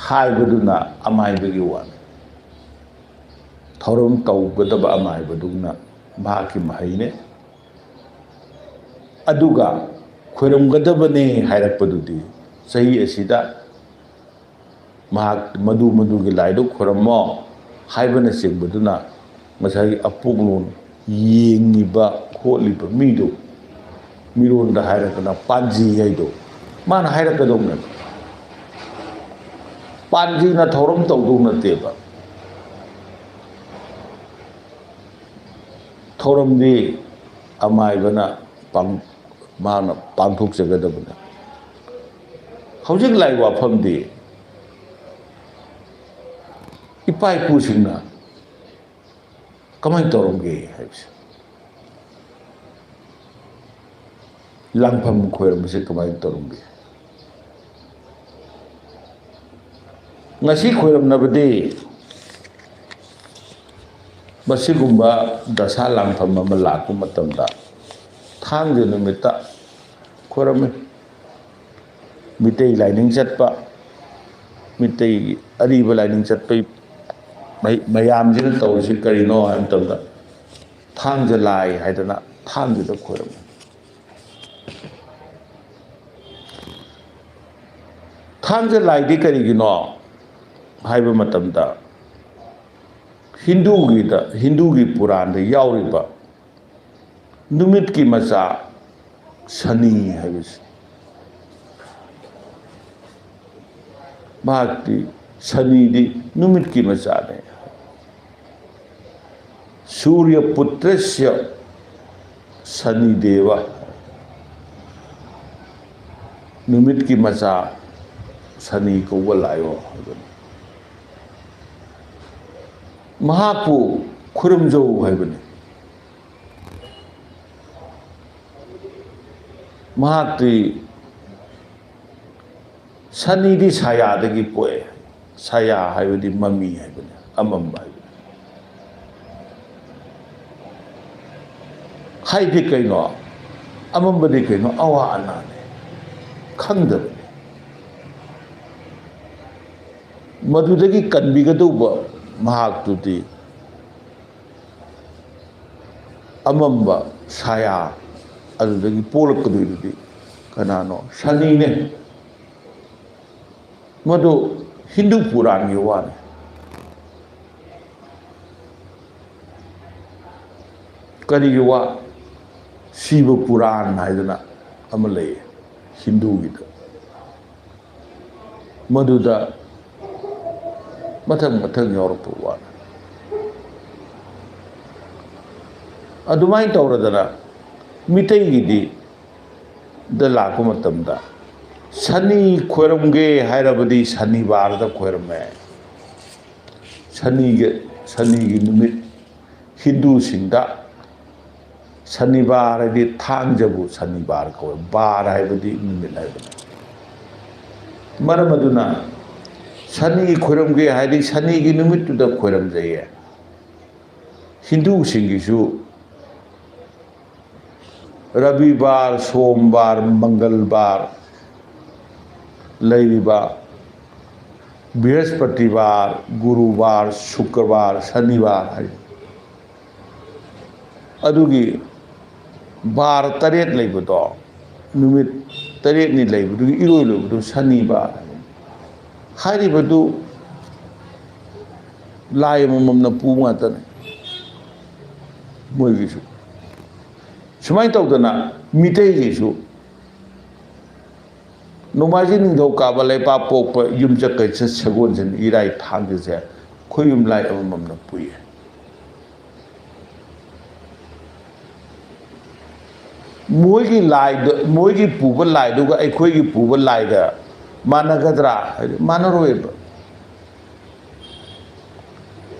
ꯍꯥꯏꯕꯗꯨꯅ ꯑꯃꯥꯏꯕꯒꯤ ꯋꯥꯅꯤ꯫ ꯊꯧꯔꯝ ꯇꯧꯒꯗꯕ ꯑꯃꯥꯏꯕꯗꯨꯅ ꯃꯍꯥꯛꯀꯤ ꯃꯍꯩꯅꯦ꯫ ꯑꯗꯨꯒ ꯈꯣꯏꯔꯝꯒꯗꯕꯅꯦ ꯍꯥꯏꯔꯛꯄꯗꯨꯗꯤ ꯆꯍꯤ ꯑꯁꯤꯗ ꯃꯍꯥꯛ ꯃꯗꯨ ꯃꯗꯨꯒꯤ ꯂꯥꯏꯗꯨ ꯈꯣꯏꯔꯝꯃꯣ ꯍꯥꯏꯕꯅꯆꯤꯡꯕꯗꯨꯅ ꯉꯁꯥꯏꯒꯤ ꯑꯄꯣꯛꯂꯣꯟ ꯌꯦꯡꯉꯤꯕ ꯈꯣꯠꯂꯤꯕ ꯃꯤꯗꯨ, ꯃꯤꯔꯣꯟꯗ ꯍꯥꯏꯔꯒꯅ ꯄꯥꯟꯖꯤ ꯍꯥꯏꯗꯣ, ꯃꯥꯅ ꯍꯥꯏꯔꯛꯀꯗꯧꯅꯦꯕ꯫ ꯄꯥꯟꯖꯤꯅ ꯊꯧꯔꯝ ꯇꯧꯗꯧ ꯅꯠꯇꯦꯕ꯫ ꯊꯧꯔꯝꯗꯤ ꯑꯃꯥꯏꯕꯅ ꯄꯥꯡ-, ꯃꯥꯅ ꯄꯥꯡꯊꯣꯛꯆꯒꯗꯕꯅꯤ꯫ ꯍꯧꯖꯤꯛ ꯂꯥꯛꯏ ꯋꯥꯐꯝꯗꯤ ꯏꯄꯥ ꯏꯄꯨꯁꯤꯡꯅ ꯀꯃꯥꯏꯅ ꯇꯧꯔꯝꯒꯦ ꯍꯥꯏꯕꯁꯦ, ꯂꯥꯡꯐꯝ ꯈꯣꯏꯔꯝꯕꯁꯦ ꯀꯃꯥꯏꯅ ꯇꯧꯔꯝꯒꯦ? ꯉꯁꯤ ꯈꯣꯏꯔꯝꯅꯕꯗꯤ ꯃꯁꯤꯒꯨꯝꯕ ꯗꯁꯥ ꯂꯥꯡꯐꯝ ꯑꯃ ꯂꯥꯛꯄ ꯃꯇꯝꯗ ꯊꯥꯡꯖ ꯅꯨꯃꯤꯠꯇ ꯈꯣꯏꯔꯝꯃꯤ꯫ ꯃꯤꯇꯩ ꯂꯥꯏꯅꯤꯡ ꯆꯠꯄ, ꯃꯤꯇꯩꯒꯤ ꯑꯔꯤꯕ ꯂꯥꯏꯅꯤꯡ ꯆꯠꯄꯩ ꯃꯩ-, ꯃꯌꯥꯝꯁꯤꯅ ꯇꯧꯔꯤꯁꯤ ꯀꯔꯤꯅꯣ ꯍꯥꯏꯕ ꯃꯇꯝꯗ, ꯊꯥꯡꯖ ꯂꯥꯏ ꯍꯥꯏꯗꯅ ꯊꯥꯡꯖꯗ ꯈꯣꯏꯔꯝꯃꯤ꯫ ꯊꯥꯡꯖ ꯂꯥꯏꯗꯤ ꯀꯔꯤꯒꯤꯅꯣ ꯍꯥꯏꯕ ꯃꯇꯝꯗ, ꯍꯤꯟꯗꯨꯒꯤꯗ, ꯍꯤꯟꯗꯨꯒꯤ ꯄꯨꯔꯥꯟꯗ ꯌꯥꯎꯔꯤꯕ ꯅꯨꯃꯤꯠꯀꯤ ꯃꯆꯥ ꯁꯅꯤ ꯍꯥꯏꯕꯁꯤ, ꯃꯍꯥꯛꯇꯤ, ꯁꯅꯤꯗꯤ ꯅꯨꯃꯤꯠꯀꯤ ꯃꯆꯥꯅꯦ꯫ ꯁꯨꯔ꯭ꯌ ꯄꯨꯇ꯭ꯔꯁ꯭ꯌ ꯁꯅꯤ ꯗꯦꯕ, ꯅꯨꯃꯤꯠꯀꯤ ꯃꯆꯥ ꯁꯅꯤ ꯀꯧꯕ ꯂꯥꯛꯑꯣ ꯍꯥꯏꯕꯅꯤ꯫ ꯃꯍꯥꯛꯄꯨ ꯈꯨꯔꯨꯝꯖꯧ ꯍꯥꯏꯕꯅꯤ꯫ ꯃꯍꯥꯛꯇꯤ, ꯁꯅꯤꯗꯤ ꯁꯥꯌꯥꯗꯒꯤ ꯄꯣꯛꯑꯦ꯫ ꯁꯥꯌꯥ ꯍꯥꯏꯕꯗꯤ ꯃꯃꯤ ꯍꯥꯏꯕꯅꯤ, ꯑꯃꯝꯕ ꯍꯥꯏꯕꯅꯤ꯫ ꯍꯥꯏꯗꯤ ꯀꯩꯅꯣ? ꯑꯃꯝꯕꯗꯤ ꯀꯩꯅꯣ? ꯑꯋꯥ ꯑꯅꯥꯅꯦ, ꯈꯪꯗꯕꯅꯤ꯫ ꯃꯗꯨꯗꯒꯤ ꯀꯟꯕꯤꯒꯗꯧꯕ ꯃꯍꯥꯛꯇꯨꯗꯤ ꯑꯃꯝꯕ ꯁꯥꯌꯥ ꯑꯗꯨꯗꯒꯤ ꯄꯣꯛꯂꯛꯀꯗꯣꯏꯗꯨꯗꯤ ꯀꯅꯥꯅꯣ? ꯁꯅꯤꯅꯦ꯫ ꯃꯗꯨ ꯍꯤꯟꯗꯨ ꯄꯨꯔꯥꯟꯒꯤ ꯋꯥꯅꯤ꯫ ꯀꯔꯤꯒꯤ ꯋꯥ? ꯁꯤꯕ ꯄꯨꯔꯥꯟ ꯍꯥꯏꯗꯅ ꯑꯃ ꯂꯩꯌꯦ ꯍꯤꯟꯗꯨꯒꯤꯗ꯫ ꯃꯗꯨꯗ ꯃꯊꯪ ꯃꯊꯪ ꯌꯥꯎꯔꯛꯄ ꯋꯥꯅꯤ꯫ ꯑꯗꯨꯃꯥꯏꯅ ꯇꯧꯔꯗꯅ ꯃꯤꯇꯩꯒꯤꯗꯤ ꯗ ꯂꯥꯛꯄ ꯃꯇꯝꯗ ꯁꯅꯤ ꯈꯣꯏꯔꯝꯒꯦ ꯍꯥꯏꯔꯕꯗꯤ ꯁꯅꯤꯕꯥꯔꯗ ꯈꯣꯏꯔꯝꯃꯦ꯫ ꯁꯅꯤꯒꯤ, ꯁꯅꯤꯒꯤ ꯅꯨꯃꯤꯠ ꯍꯤꯟꯗꯨꯁꯤꯡꯗ ꯁꯅꯤꯕꯥꯔ ꯍꯥꯏꯗꯤ ꯊꯥꯡꯖꯕꯨ ꯁꯅꯤꯕꯥꯔ ꯀꯧꯋꯦ꯫ ꯕꯥꯔ ꯍꯥꯏꯕꯗꯤ ꯅꯨꯃꯤꯠ ꯍꯥꯏꯕꯅꯤ꯫ ꯃꯔꯝ ꯑꯗꯨꯅ ꯁꯅꯤ ꯈꯣꯏꯔꯝꯒꯦ ꯍꯥꯏꯗꯤ ꯁꯅꯤꯒꯤ ꯅꯨꯃꯤꯠꯇꯨꯗ ꯈꯣꯏꯔꯝꯖꯩꯌꯦ꯫ ꯍꯤꯟꯗꯨꯁꯤꯡꯒꯤꯁꯨ ꯔꯕꯤꯕꯥꯔ, ꯁꯣꯝꯕꯥꯔ, ꯃꯪꯒꯜꯕꯥꯔ ꯂꯩꯔꯤꯕ ꯕ꯭ꯔꯤꯍꯁꯄꯇꯤꯕꯥꯔ, ꯒꯨꯔꯨꯕꯥꯔ, ꯁꯨꯀ꯭ꯔꯕꯥꯔ, ꯁꯅꯤꯕꯥꯔ ꯍꯥꯏ꯫ ꯑꯗꯨꯒꯤ ꯕꯥꯔ ꯇꯔꯦꯠ ꯂꯩꯕꯗꯣ, ꯅꯨꯃꯤꯠ ꯇꯔꯦꯠꯅꯤ ꯂꯩꯕꯗꯨꯒꯤ ꯏꯔꯣꯏ ꯂꯣꯏꯕꯗꯨ ꯁꯅꯤꯕ ꯍꯥꯏꯔꯤꯕꯗꯨ ꯂꯥꯏ ꯑꯃꯃꯝꯅ ꯄꯨꯕ ꯉꯥꯛꯇꯅꯦ ꯃꯣꯏꯒꯤꯁꯨ꯫ ꯁꯨꯃꯥꯏꯅ ꯇꯧꯗꯅ ꯃꯤꯇꯩꯒꯤꯁꯨ ꯅꯣꯡꯃꯥꯏꯖꯤꯡ ꯅꯤꯡꯊꯧꯀꯥꯕ ꯂꯩꯄꯥꯛꯄꯣꯛꯄ ꯌꯨꯝꯁꯀꯩꯆ ꯁꯒꯣꯜꯁꯦꯟ ꯏꯔꯥꯏ ꯊꯥꯡꯖꯁꯦ ꯈꯨꯌꯨꯝ ꯂꯥꯏ ꯑꯃꯃꯝꯅ ꯄꯨꯏꯌꯦ꯫ ꯃꯣꯏꯒꯤ ꯂꯥꯏꯗ, ꯃꯣꯏꯒꯤ ꯄꯨꯕ ꯂꯥꯏꯗꯨꯒ ꯑꯩꯈꯣꯏꯒꯤ ꯄꯨꯕ ꯂꯥꯏꯒ ꯃꯥꯟꯅꯒꯗ꯭ꯔꯥ ꯍꯥꯏꯗꯤ ꯃꯥꯟꯅꯔꯣꯏꯕ꯫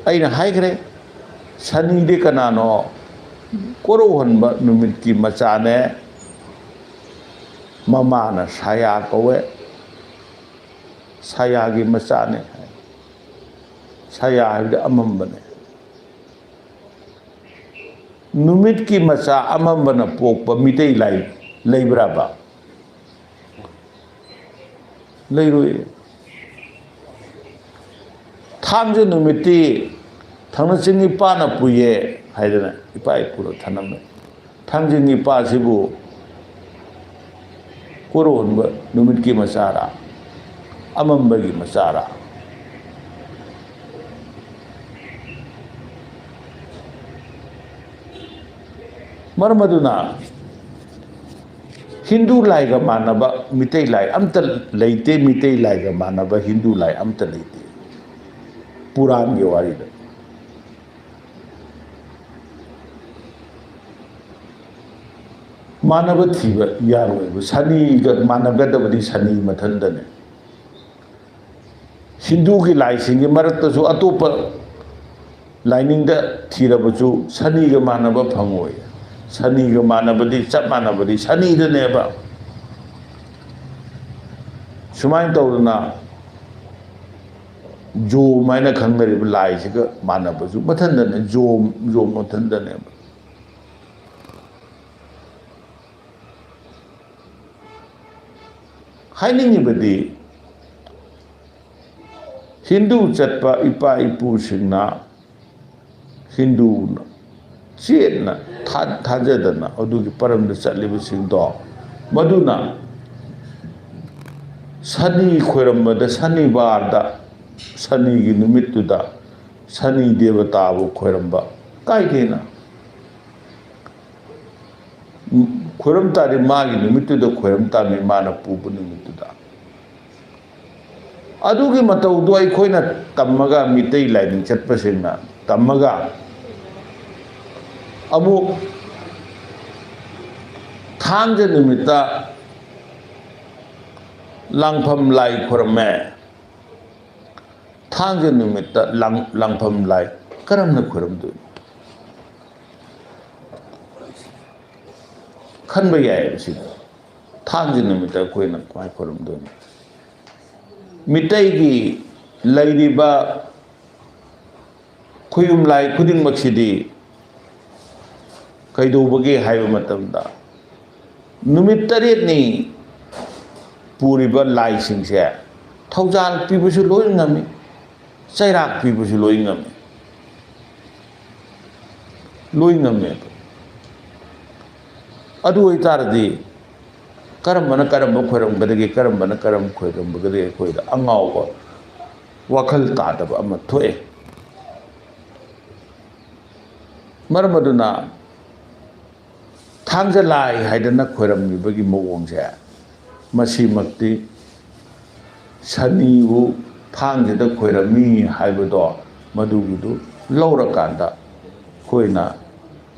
ꯑꯩꯅ ꯍꯥꯏꯈ꯭ꯔꯦ, ꯁꯅꯤꯗꯤ ꯀꯅꯥꯅꯣ? ꯀꯣꯔꯧꯍꯟꯕ ꯅꯨꯃꯤꯠꯀꯤ ꯃꯆꯥꯅꯦ꯫ ꯃꯃꯥꯅ ꯁꯥꯌꯥ ꯀꯧꯋꯦ꯫ ꯁꯥꯌꯥꯒꯤ ꯃꯆꯥꯅꯦ꯫ ꯁꯥꯌꯥ ꯍꯥꯏꯕꯗꯤ ꯑꯃꯝꯕꯅꯦ꯫ ꯅꯨꯃꯤꯠꯀꯤ ꯃꯆꯥ ꯑꯃꯝꯕꯅ ꯄꯣꯛꯄ ꯃꯤꯇꯩ ꯂꯥꯏ ꯂꯩꯕ꯭ꯔꯕ? ꯂꯩꯔꯣꯏ꯫ ꯊꯥꯡꯖ ꯅꯨꯃꯤꯠꯇꯤ ꯊꯥꯡꯅ ꯆꯤꯡ ꯏꯄꯥꯅ ꯄꯨꯏꯌꯦ ꯍꯥꯏꯗꯅ ꯏꯄꯥ ꯏꯄꯨꯅ ꯊꯅꯝꯃꯦ꯫ ꯊꯥꯡꯖ ꯏꯄꯥꯁꯤꯕꯨ ꯀꯣꯔꯣꯟꯕ ꯅꯨꯃꯤꯠꯀꯤ ꯃꯆꯥꯔꯥ? ꯑꯃꯝꯕꯒꯤ ꯃꯆꯥꯔꯥ? ꯃꯔꯝ ꯑꯗꯨꯅ ꯍꯤꯟꯗꯨ ꯂꯥꯏꯒ ꯃꯥꯟꯅꯕ ꯃꯤꯇꯩ ꯂꯥꯏ ꯑꯝꯇ ꯂꯩꯇꯦ, ꯃꯤꯇꯩ ꯂꯥꯏꯒ ꯃꯥꯟꯅꯕ ꯍꯤꯟꯗꯨ ꯂꯥꯏ ꯑꯝꯇ ꯂꯩꯇꯦ ꯄꯨꯔꯥꯟꯒꯤ ꯋꯥꯔꯤꯗ꯫ ꯃꯥꯟꯅꯕ ꯊꯤꯕ ꯌꯥꯔꯣꯏꯕ꯫ ꯁꯅꯤꯒ ꯃꯥꯟꯅꯒꯗꯕꯗꯤ ꯁꯅꯤ ꯃꯊꯟꯇꯅꯦ꯫ ꯍꯤꯟꯗꯨꯒꯤ ꯂꯥꯏꯁꯤꯡꯒꯤ ꯃꯔꯛꯇꯁꯨ ꯑꯇꯣꯞꯄ ꯂꯥꯏꯅꯤꯡꯗ ꯊꯤꯔꯕꯁꯨ ꯁꯅꯤꯒ ꯃꯥꯟꯅꯕ ꯐꯪꯉꯣꯏ꯫ ꯁꯅꯤꯒ ꯃꯥꯟꯅꯕꯗꯤ, ꯆꯞ ꯃꯥꯟꯅꯕꯗꯤ ꯁꯅꯤꯗꯅꯦꯕ꯫ ꯁꯨꯃꯥꯏꯅ ꯇꯧꯗꯅ ꯖꯣꯝ ꯍꯥꯏꯅ ꯈꯪꯅꯔꯤꯕ ꯂꯥꯏꯁꯤꯒ ꯃꯥꯟꯅꯕꯁꯨ ꯃꯊꯟꯇꯅꯦ, ꯖꯣꯝ, ꯖꯣꯝ ꯃꯊꯟꯇꯅꯦꯕ꯫ ꯍꯥꯏꯅꯤꯡꯉꯤꯕꯗꯤ, ꯍꯤꯟꯗꯨ ꯆꯠꯄ ꯏꯄꯥ ꯏꯄꯨꯁꯤꯡꯅ ꯍꯤꯟꯗꯨ ꯆꯦꯠꯅ ꯊꯥ-, ꯊꯥꯖꯗꯅ ꯑꯗꯨꯒꯤ ꯄꯔꯝꯗ ꯆꯠꯂꯤꯕꯁꯤꯡꯗꯣ, ꯃꯗꯨꯅ ꯁꯅꯤ ꯈꯣꯏꯔꯝꯕꯗ, ꯁꯅꯤꯕꯥꯔꯗ, ꯁꯅꯤꯒꯤ ꯅꯨꯃꯤꯠꯇꯨꯗ ꯁꯅꯤ ꯗꯦꯕꯇꯥꯕꯨ ꯈꯣꯏꯔꯝꯕ ꯀꯥꯏꯗꯦꯅ꯫ ꯈꯣꯏꯔꯝ ꯇꯥꯔꯗꯤ ꯃꯥꯒꯤ ꯅꯨꯃꯤꯠꯇꯨꯗ ꯈꯣꯏꯔꯝ ꯇꯥꯕꯅꯤ, ꯃꯥꯅ ꯄꯨꯕ ꯅꯨꯃꯤꯠꯇꯨꯗ꯫ ꯑꯗꯨꯒꯤ ꯃꯇꯧꯗꯣ ꯑꯩꯈꯣꯏꯅ ꯇꯝꯃꯒ, ꯃꯤꯇꯩ ꯂꯥꯏꯅꯤꯡ ꯆꯠꯄꯁꯤꯡꯅ ꯇꯝꯃꯒ, ꯑꯃꯨꯛ ꯊꯥꯡꯖ ꯅꯨꯃꯤꯠꯇ ꯂꯥꯡꯐꯝ ꯂꯥꯏ ꯈꯣꯏꯔꯝꯃꯦ꯫ ꯊꯥꯡꯖ ꯅꯨꯃꯤꯠꯇ ꯂꯥꯡ-, ꯂꯥꯡꯐꯝ ꯂꯥꯏ ꯀꯔꯝꯅ ꯈꯣꯏꯔꯝꯗꯣꯏꯅꯣ? ꯈꯟꯕ ꯌꯥꯏꯌꯦꯕ ꯁꯤꯗ꯫ ꯊꯥꯡꯖ ꯅꯨꯃꯤꯠꯇ ꯑꯩꯈꯣꯏꯅ ꯀꯃꯥꯏꯅ ꯈꯣꯏꯔꯝꯗꯣꯏꯅꯣ? ꯃꯤꯇꯩꯒꯤ ꯂꯩꯔꯤꯕ ꯈꯨꯌꯨꯝ ꯂꯥꯏ ꯈꯨꯗꯤꯡꯃꯛꯁꯤꯗꯤ ꯀꯩꯗꯧꯕꯒꯦ ꯍꯥꯏꯕ ꯃꯇꯝꯗ, ꯅꯨꯃꯤꯠ ꯇꯔꯦꯠꯅꯤ ꯄꯨꯔꯤꯕ ꯂꯥꯏꯁꯤꯡꯁꯦ ꯊꯧꯖꯥꯜ ꯄꯤꯕꯁꯨ ꯂꯣꯏ ꯉꯝꯃꯤ, ꯆꯩꯔꯥꯛ ꯄꯤꯕꯁꯨ ꯂꯣꯏ ꯉꯝꯃꯤ, ꯂꯣꯏ ꯉꯝꯃꯦꯕ꯫ ꯑꯗꯨ ꯑꯣꯏꯇꯥꯔꯗꯤ ꯀꯔꯝꯕꯅ ꯀꯔꯝꯕ ꯈꯣꯏꯔꯝꯒꯗꯒꯦ, ꯀꯔꯝꯕꯅ ꯀꯔꯝꯕ ꯈꯣꯏꯔꯝꯒꯗꯒꯦ, ꯑꯩꯈꯣꯏꯗ ꯑꯉꯥꯎꯕ ꯋꯥꯈꯜ ꯇꯥꯗꯕ ꯑꯃ ꯊꯣꯛꯑꯦ꯫ ꯃꯔꯝ ꯑꯗꯨꯅ ꯊꯥꯡꯖ ꯂꯥꯏ ꯍꯥꯏꯗꯅ ꯈꯣꯏꯔꯝꯃꯤꯕꯒꯤ ꯃꯑꯣꯡꯁꯦ, ꯃꯁꯤꯃꯛꯇꯤ ꯁꯅꯤꯕꯨ ꯊꯥꯡꯖꯗ ꯈꯣꯏꯔꯝꯃꯤ ꯍꯥꯏꯕꯗꯣ, ꯃꯗꯨꯒꯤꯗꯨ ꯂꯧꯔꯀꯥꯟꯗ ꯑꯩꯈꯣꯏꯅ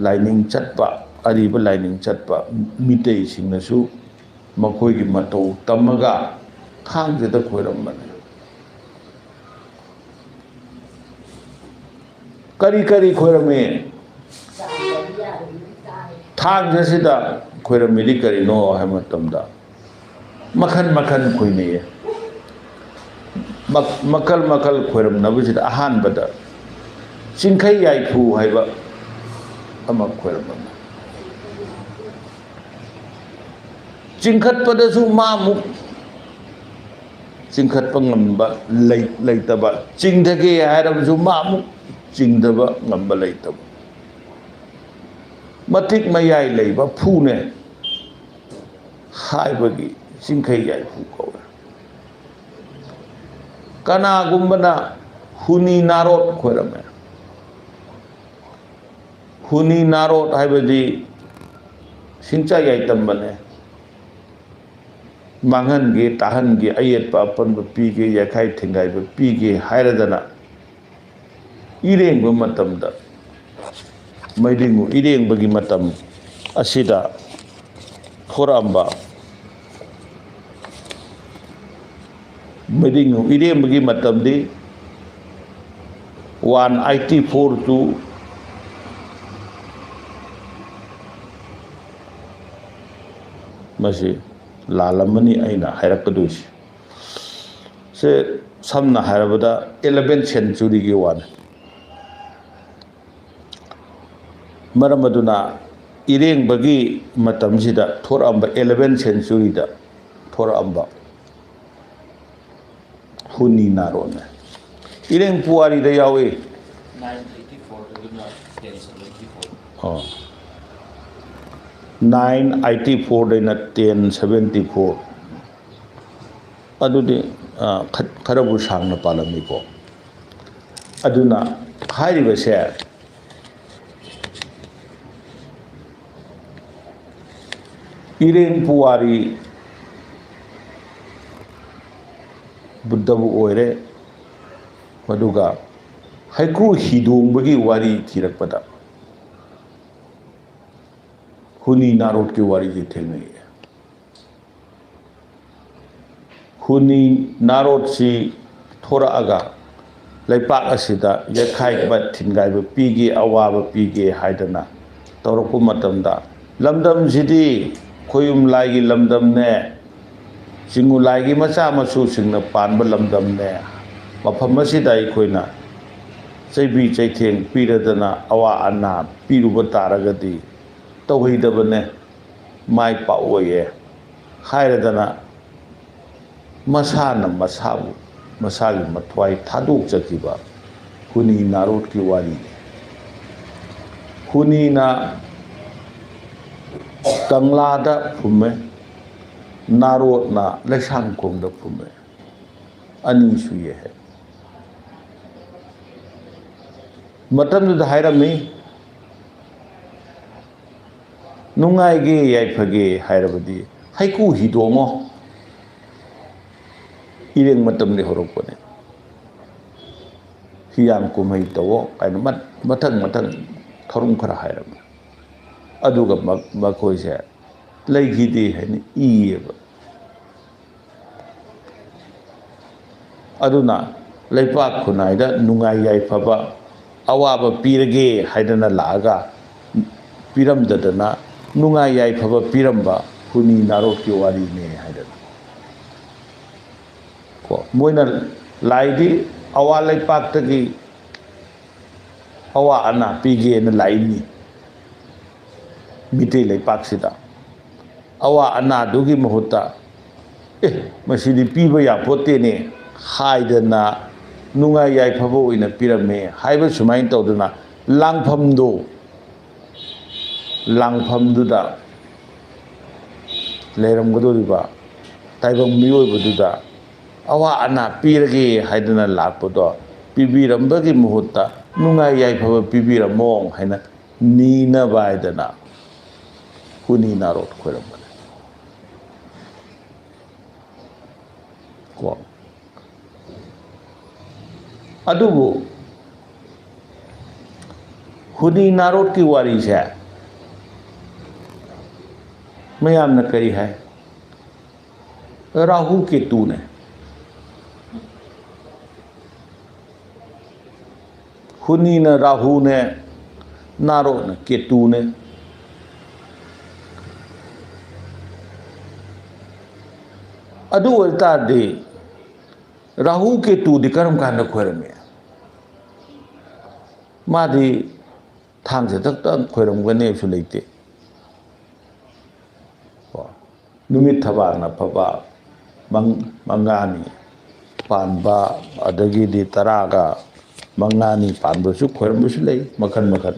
ꯂꯥꯏꯅꯤꯡ ꯆꯠꯄ, ꯑꯔꯤꯕ ꯂꯥꯏꯅꯤꯡ ꯆꯠꯄ ꯃꯤꯇꯩꯁꯤꯡꯅꯁꯨ ꯃꯈꯣꯏꯒꯤ ꯃꯇꯧ ꯇꯝꯃꯒ ꯊꯥꯡꯖꯗ ꯈꯣꯏꯔꯝꯕꯅꯤ꯫ ꯀꯔꯤ ꯀꯔꯤ ꯈꯣꯏꯔꯝꯃꯤ? ꯊꯥꯡꯖꯁꯤꯗ ꯈꯣꯏꯔꯝꯃꯤꯗꯤ ꯀꯔꯤꯅꯣ ꯍꯥꯏꯕ ꯃꯇꯝꯗ, ꯃꯈꯜ ꯃꯈꯜ ꯈꯣꯏꯅꯩꯌꯦ꯫ ꯃꯛ-, ꯃꯈꯜ ꯃꯈꯜ ꯈꯣꯏꯔꯝꯅꯕꯁꯤꯗ ꯑꯍꯥꯟꯕꯗ ꯆꯤꯡꯈꯩ ꯌꯥꯏꯐꯨ ꯍꯥꯏꯕ ꯑꯃ ꯈꯣꯏꯔꯝꯃꯤ꯫ ꯆꯤꯡꯈꯠꯄꯗꯁꯨ ꯃꯥꯃꯨꯛ ꯆꯤꯡꯈꯠꯄ ꯉꯝꯕ ꯂꯩ-, ꯂꯩꯇꯕ, ꯆꯤꯡꯊꯒꯦ ꯍꯥꯏꯔꯕꯁꯨ ꯃꯥꯃꯨꯛ ꯆꯤꯡꯊꯕ ꯉꯝꯕ ꯂꯩꯇꯕ꯫ ꯃꯇꯤꯛ ꯃꯌꯥꯏ ꯂꯩꯕ ꯐꯨꯅꯦ ꯍꯥꯏꯕꯒꯤ ꯆꯤꯡꯈꯩ ꯌꯥꯏꯐꯨ ꯀꯧꯋꯦ꯫ ꯀꯅꯥꯒꯨꯝꯕꯅ ꯍꯨꯅꯤ ꯅꯥꯔꯣꯠ ꯈꯣꯏꯔꯝꯃꯦ꯫ ꯍꯨꯅꯤ ꯅꯥꯔꯣꯠ ꯍꯥꯏꯕꯗꯤ ꯁꯤꯡꯆꯥ ꯌꯥꯏꯇꯝꯕꯅꯦ꯫ ꯃꯥꯡꯍꯟꯒꯦ, ꯇꯥꯍꯟꯒꯦ, ꯑꯌꯦꯠꯄ ꯑꯄꯟꯕ ꯄꯤꯒꯦ, ꯌꯥꯏꯈꯥꯏ ꯊꯤꯡꯒꯥꯏꯕ ꯄꯤꯒꯦ ꯍꯥꯏꯔꯗꯅ ꯏꯔꯦꯡꯕ ꯃꯇꯝꯗ, ꯃꯩꯔꯤꯉꯨ ꯏꯔꯦꯡꯕꯒꯤ ꯃꯇꯝ ꯑꯁꯤꯗ ꯊꯣꯔꯛꯑꯝꯕ, ꯃꯩꯔꯤꯉꯨ ꯏꯔꯦꯡꯕꯒꯤ ꯃꯇꯝꯗꯤ one eighty four to, ꯃꯁꯤ ꯂꯥꯜꯂꯝꯃꯅꯤ ꯑꯩꯅ ꯍꯥꯏꯔꯛꯀꯗꯣꯏꯁꯦ꯫ ꯁꯦ ꯁꯝꯅ ꯍꯥꯏꯔꯕꯗ eleventh centuryꯒꯤ ꯋꯥꯅꯤ꯫ ꯃꯔꯝ ꯑꯗꯨꯅ ꯏꯔꯦꯡꯕꯒꯤ ꯃꯇꯝꯁꯤꯗ ꯊꯣꯔꯛꯑꯝꯕ, eleventh centuryꯗ ꯊꯣꯔꯛꯑꯝꯕ ꯍꯨꯅꯤ ꯅꯥꯔꯣꯟꯅꯦ꯫ ꯏꯔꯦꯡ ꯄꯨꯋꯥꯔꯤꯗ ꯌꯥꯎꯏ꯫ Nine eighty four ꯑꯗꯨꯅ ten seventy four꯫ ꯑꯣ꯫ Nine eighty fourꯗꯩꯅ ten seventy four꯫ ꯑꯗꯨꯗꯤ, ꯑ, ꯈꯠ-, ꯈꯔꯕꯨ ꯁꯥꯡꯅ ꯄꯥꯜꯂꯝꯃꯤꯀꯣ꯫ ꯑꯗꯨꯅ ꯍꯥꯏꯔꯤꯕꯁꯦ ꯏꯔꯦꯡ ꯄꯨꯋꯥꯔꯤ ꯕꯨꯗꯕꯨ ꯑꯣꯏꯔꯦ, ꯑꯗꯨꯒ ꯍꯩꯀ꯭ꯔꯨ ꯍꯤꯗꯣꯡꯕꯒꯤ ꯋꯥꯔꯤ ꯊꯤꯔꯛꯄꯗ ꯍꯨꯅꯤ ꯅꯥꯔꯣꯠꯀꯤ ꯋꯥꯔꯤꯁꯤ ꯊꯦꯡꯅꯩ꯫ ꯍꯨꯅꯤ ꯅꯥꯔꯣꯠꯁꯤ ꯊꯣꯔꯛꯑꯒ ꯂꯩꯄꯥꯛ ꯑꯁꯤꯗ ꯌꯩꯈꯥꯏꯕ ꯊꯤꯟꯒꯥꯏꯕ ꯄꯤꯒꯦ, ꯑꯋꯥꯕ ꯄꯤꯒꯦ ꯍꯥꯏꯗꯅ ꯇꯧꯔꯛꯄ ꯃꯇꯝꯗ, ꯂꯝꯗꯝꯁꯤꯗꯤ ꯈꯣꯌꯨꯝ ꯂꯥꯏꯒꯤ ꯂꯝꯗꯝꯅꯦ, ꯆꯤꯡꯉꯨ ꯂꯥꯏꯒꯤ ꯃꯆꯥ ꯃꯁꯨꯁꯤꯡꯅ ꯄꯥꯟꯕ ꯂꯝꯗꯝꯅꯦ, ꯃꯐꯝ ꯑꯁꯤꯗ ꯑꯩꯈꯣꯏꯅ ꯆꯩꯕꯤ ꯆꯩꯊꯦꯡ ꯄꯤꯔꯗꯅ ꯑꯋꯥ ꯑꯅꯥ ꯄꯤꯔꯨꯕ ꯇꯥꯔꯒꯗꯤ ꯇꯧꯍꯩꯗꯕꯅꯦ, ꯃꯥꯏ ꯄꯥꯛꯑꯣꯏꯌꯦ ꯍꯥꯏꯔꯗꯅ ꯃꯁꯥꯅ ꯃꯁꯥꯕꯨ, ꯃꯁꯥꯒꯤ ꯃꯊ꯭ꯋꯥꯏ ꯊꯥꯗꯣꯛꯆꯈꯤꯕ ꯍꯨꯅꯤ ꯅꯥꯔꯣꯠꯀꯤ ꯋꯥꯔꯤꯅꯤ꯫ ꯍꯨꯅꯤꯅ ꯀꯪꯂꯥꯗ ꯐꯨꯝꯃꯦ, ꯅꯥꯔꯣꯠꯅ ꯂꯩꯁꯥꯡꯈꯣꯡꯗ ꯐꯨꯝꯃꯦ, ꯑꯅꯤ ꯁꯨꯏꯌꯦ ꯍꯥꯏ꯫ ꯃꯇꯝꯗꯨꯗ ꯍꯥꯏꯔꯝꯃꯤ, "ꯅꯨꯡꯉꯥꯏꯒꯦ ꯌꯥꯏꯐꯒꯦ ꯍꯥꯏꯔꯕꯗꯤ ꯍꯩꯀꯨ ꯍꯤꯗꯣꯡꯉꯣ, ꯏꯔꯦꯡ ꯃꯇꯝꯗꯤ ꯍꯧꯔꯛꯄꯅꯦ, ꯍꯤꯌꯥꯡ ꯀꯨꯝꯍꯩ ꯇꯧꯋꯣ" ꯀꯥꯏꯅ ꯃ-, ꯃꯊꯪ ꯃꯊꯪ ꯊꯧꯔꯝ ꯈꯔ ꯍꯥꯏꯔꯝꯃꯤ꯫ ꯑꯗꯨꯒ ꯃ-, ꯃꯈꯣꯏꯁꯦ ꯂꯩꯈꯤꯗꯦ ꯍꯥꯏꯅ ꯏꯌꯦꯕ꯫ ꯑꯗꯨꯅ ꯂꯩꯄꯥꯛ ꯈꯨꯟꯅꯥꯏꯗ ꯅꯨꯡꯉꯥꯏ ꯌꯥꯏꯐꯕ, ꯑꯋꯥꯕ ꯄꯤꯔꯒꯦ ꯍꯥꯏꯗꯅ ꯂꯥꯛꯑꯒ ꯄꯤꯔꯝꯗꯗꯅ, ꯅꯨꯡꯉꯥꯏ ꯌꯥꯏꯐꯕ ꯄꯤꯔꯝꯕ ꯈꯨꯅꯤ ꯅꯥꯔꯣꯠꯀꯤ ꯋꯥꯔꯤꯅꯦ ꯍꯥꯏꯗꯅ꯫ ꯀꯣ, ꯃꯣꯏꯅ ꯂꯥꯏꯗꯤ ꯑꯋꯥ ꯂꯩꯄꯥꯛꯇꯒꯤ ꯑꯋꯥ ꯑꯅꯥ ꯄꯤꯒꯦꯅ ꯂꯥꯛꯏꯅꯤ꯫ ꯃꯤꯇꯩ ꯂꯩꯄꯥꯛꯁꯤꯗ ꯑꯋꯥ ꯑꯅꯥꯗꯨꯒꯤ ꯃꯍꯨꯠꯇ, "ꯑꯦ, ꯃꯁꯤꯗꯤ ꯄꯤꯕ ꯌꯥꯄꯣꯠꯇꯦꯅꯦ" ꯍꯥꯏꯗꯅ ꯅꯨꯡꯉꯥꯏ ꯌꯥꯏꯐꯕ ꯑꯣꯏꯅ ꯄꯤꯔꯝꯃꯦ ꯍꯥꯏꯕ ꯁꯨꯃꯥꯏꯅ ꯇꯧꯗꯅ ꯂꯥꯡꯐꯝꯗꯣ, ꯂꯥꯡꯐꯝꯗꯨꯗ ꯂꯩꯔꯝꯒꯗꯧꯔꯤꯕ ꯇꯥꯏꯕꯪ ꯃꯤꯑꯣꯏꯕꯗꯨꯗ ꯑꯋꯥ ꯑꯅꯥ ꯄꯤꯔꯒꯦ ꯍꯥꯏꯗꯅ ꯂꯥꯛꯄꯗꯣ ꯄꯤꯕꯤꯔꯝꯕꯒꯤ ꯃꯍꯨꯠꯇ ꯅꯨꯡꯉꯥꯏ ꯌꯥꯏꯐꯕ ꯄꯤꯕꯤꯔꯝꯃꯣ ꯍꯥꯏꯅ ꯅꯤꯅꯕ ꯍꯥꯏꯗꯅ ꯈꯨꯅꯤ ꯅꯥꯔꯣꯠ ꯈꯣꯏꯔꯝꯕꯅꯦ꯫ ꯀꯣ꯫ ꯑꯗꯨꯕꯨ ꯈꯨꯅꯤ ꯅꯥꯔꯣꯠꯀꯤ ꯋꯥꯔꯤꯁꯦ ꯃꯌꯥꯝꯅ ꯀꯔꯤ ꯍꯥꯏ? ꯔꯥꯍꯨ ꯀꯦꯇꯨꯅꯦ꯫ ꯈꯨꯅꯤꯅ ꯔꯥꯍꯨꯅꯦ, ꯅꯥꯔꯣꯠꯅ ꯀꯦꯇꯨꯅꯦ꯫ ꯑꯗꯨ ꯑꯣꯏꯇꯥꯔꯗꯤ ꯔꯥꯍꯨ ꯀꯦꯇꯨꯗꯤ ꯀꯔꯝ ꯀꯥꯟꯗ ꯈꯣꯏꯔꯝꯃꯤ? ꯃꯥꯗꯤ ꯊꯥꯡꯖ ꯈꯛꯇ ꯈꯣꯏꯔꯝꯒꯅꯤ ꯍꯥꯏꯕꯁꯨ ꯂꯩꯇꯦ꯫ ꯀꯣ, ꯅꯨꯃꯤꯠ ꯊꯕꯥꯜꯅ ꯐꯕ ꯃꯪ-, ꯃꯉꯥꯅꯤ ꯄꯥꯟꯕ, ꯑꯗꯒꯤꯗꯤ ꯇꯔꯥꯒ ꯃꯉꯥꯅꯤ ꯄꯥꯟꯕꯁꯨ ꯈꯣꯏꯔꯝꯕꯁꯨ ꯂꯩ, ꯃꯈꯜ ꯃꯈꯜ꯫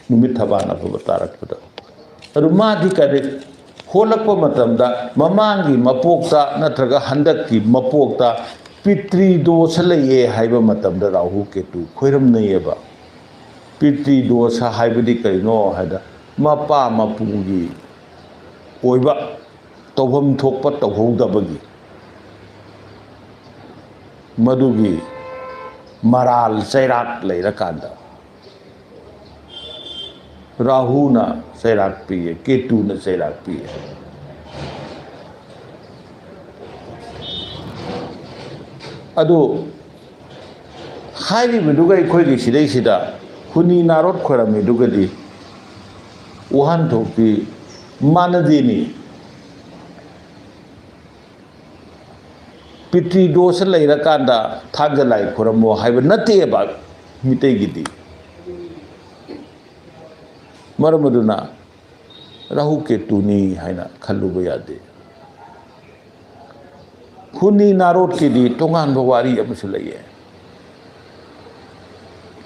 ꯅꯨꯃꯤꯠ ꯊꯕꯥꯜꯅ ꯐꯕ ꯇꯥꯔꯛꯄꯗ꯫ ꯑꯗꯨ ꯃꯥꯗꯤ ꯀꯔꯤ, ꯍꯣꯜꯂꯛꯄ ꯃꯇꯝꯗ ꯃꯃꯥꯡꯒꯤ ꯃꯄꯣꯛꯇ ꯅꯠꯇ꯭ꯔꯒ ꯍꯟꯗꯛꯀꯤ ꯃꯄꯣꯛꯇ ꯄꯤꯇ꯭ꯔꯤ ꯗꯣꯁ ꯂꯩꯌꯦ ꯍꯥꯏꯕ ꯃꯇꯝꯗ ꯔꯥꯍꯨ ꯀꯦꯇꯨ ꯈꯣꯏꯔꯝꯅꯩꯌꯦꯕ꯫ ꯄꯤꯇ꯭ꯔꯤ ꯗꯣꯁ ꯍꯥꯏꯕꯗꯤ ꯀꯩꯅꯣ ꯍꯥꯏꯗ, ꯃꯄꯥ ꯃꯄꯨꯒꯤ ꯑꯣꯏꯕ ꯇꯧꯐꯝ ꯊꯣꯛꯄ ꯇꯧꯍꯧꯗꯕꯒꯤ ꯃꯗꯨꯒꯤ ꯃꯔꯥꯜ ꯆꯩꯔꯥꯛ ꯂꯩꯔꯀꯥꯟꯗ ꯔꯥꯍꯨꯅ ꯆꯩꯔꯥꯛ ꯄꯤꯌꯦ, ꯀꯦꯇꯨꯅ ꯆꯩꯔꯥꯛ ꯄꯤꯌꯦ꯫ ꯑꯗꯨ ꯍꯥꯏꯔꯤꯕꯗꯨꯒ ꯑꯩꯈꯣꯏꯒꯤ ꯁꯤꯗꯩꯁꯤꯗ ꯍꯨꯅꯤ ꯅꯥꯔꯣꯠ ꯈꯣꯏꯔꯝꯃꯤꯗꯨꯒꯗꯤ ꯋꯥꯍꯟꯊꯣꯛꯇꯤ ꯃꯥꯟꯅꯗꯦꯅꯤ꯫ ꯄꯤꯇ꯭ꯔꯤ ꯗꯣꯁ ꯂꯩꯔꯀꯥꯟꯗ ꯊꯥꯡꯖ ꯂꯥꯏ ꯈꯨꯔꯝꯃꯣ ꯍꯥꯏꯕ ꯅꯠꯇꯦꯕ ꯃꯤꯇꯩꯒꯤꯗꯤ꯫ ꯃꯔꯝ ꯑꯗꯨꯅ ꯔꯥꯍꯨ ꯀꯦꯇꯨꯅꯤ ꯍꯥꯏꯅ ꯈꯜꯂꯨꯕ ꯌꯥꯗꯦ꯫ ꯍꯨꯅꯤ ꯅꯥꯔꯣꯠꯀꯤꯗꯤ ꯇꯣꯉꯥꯟꯕ ꯋꯥꯔꯤ ꯑꯃꯁꯨ ꯂꯩꯌꯦ꯫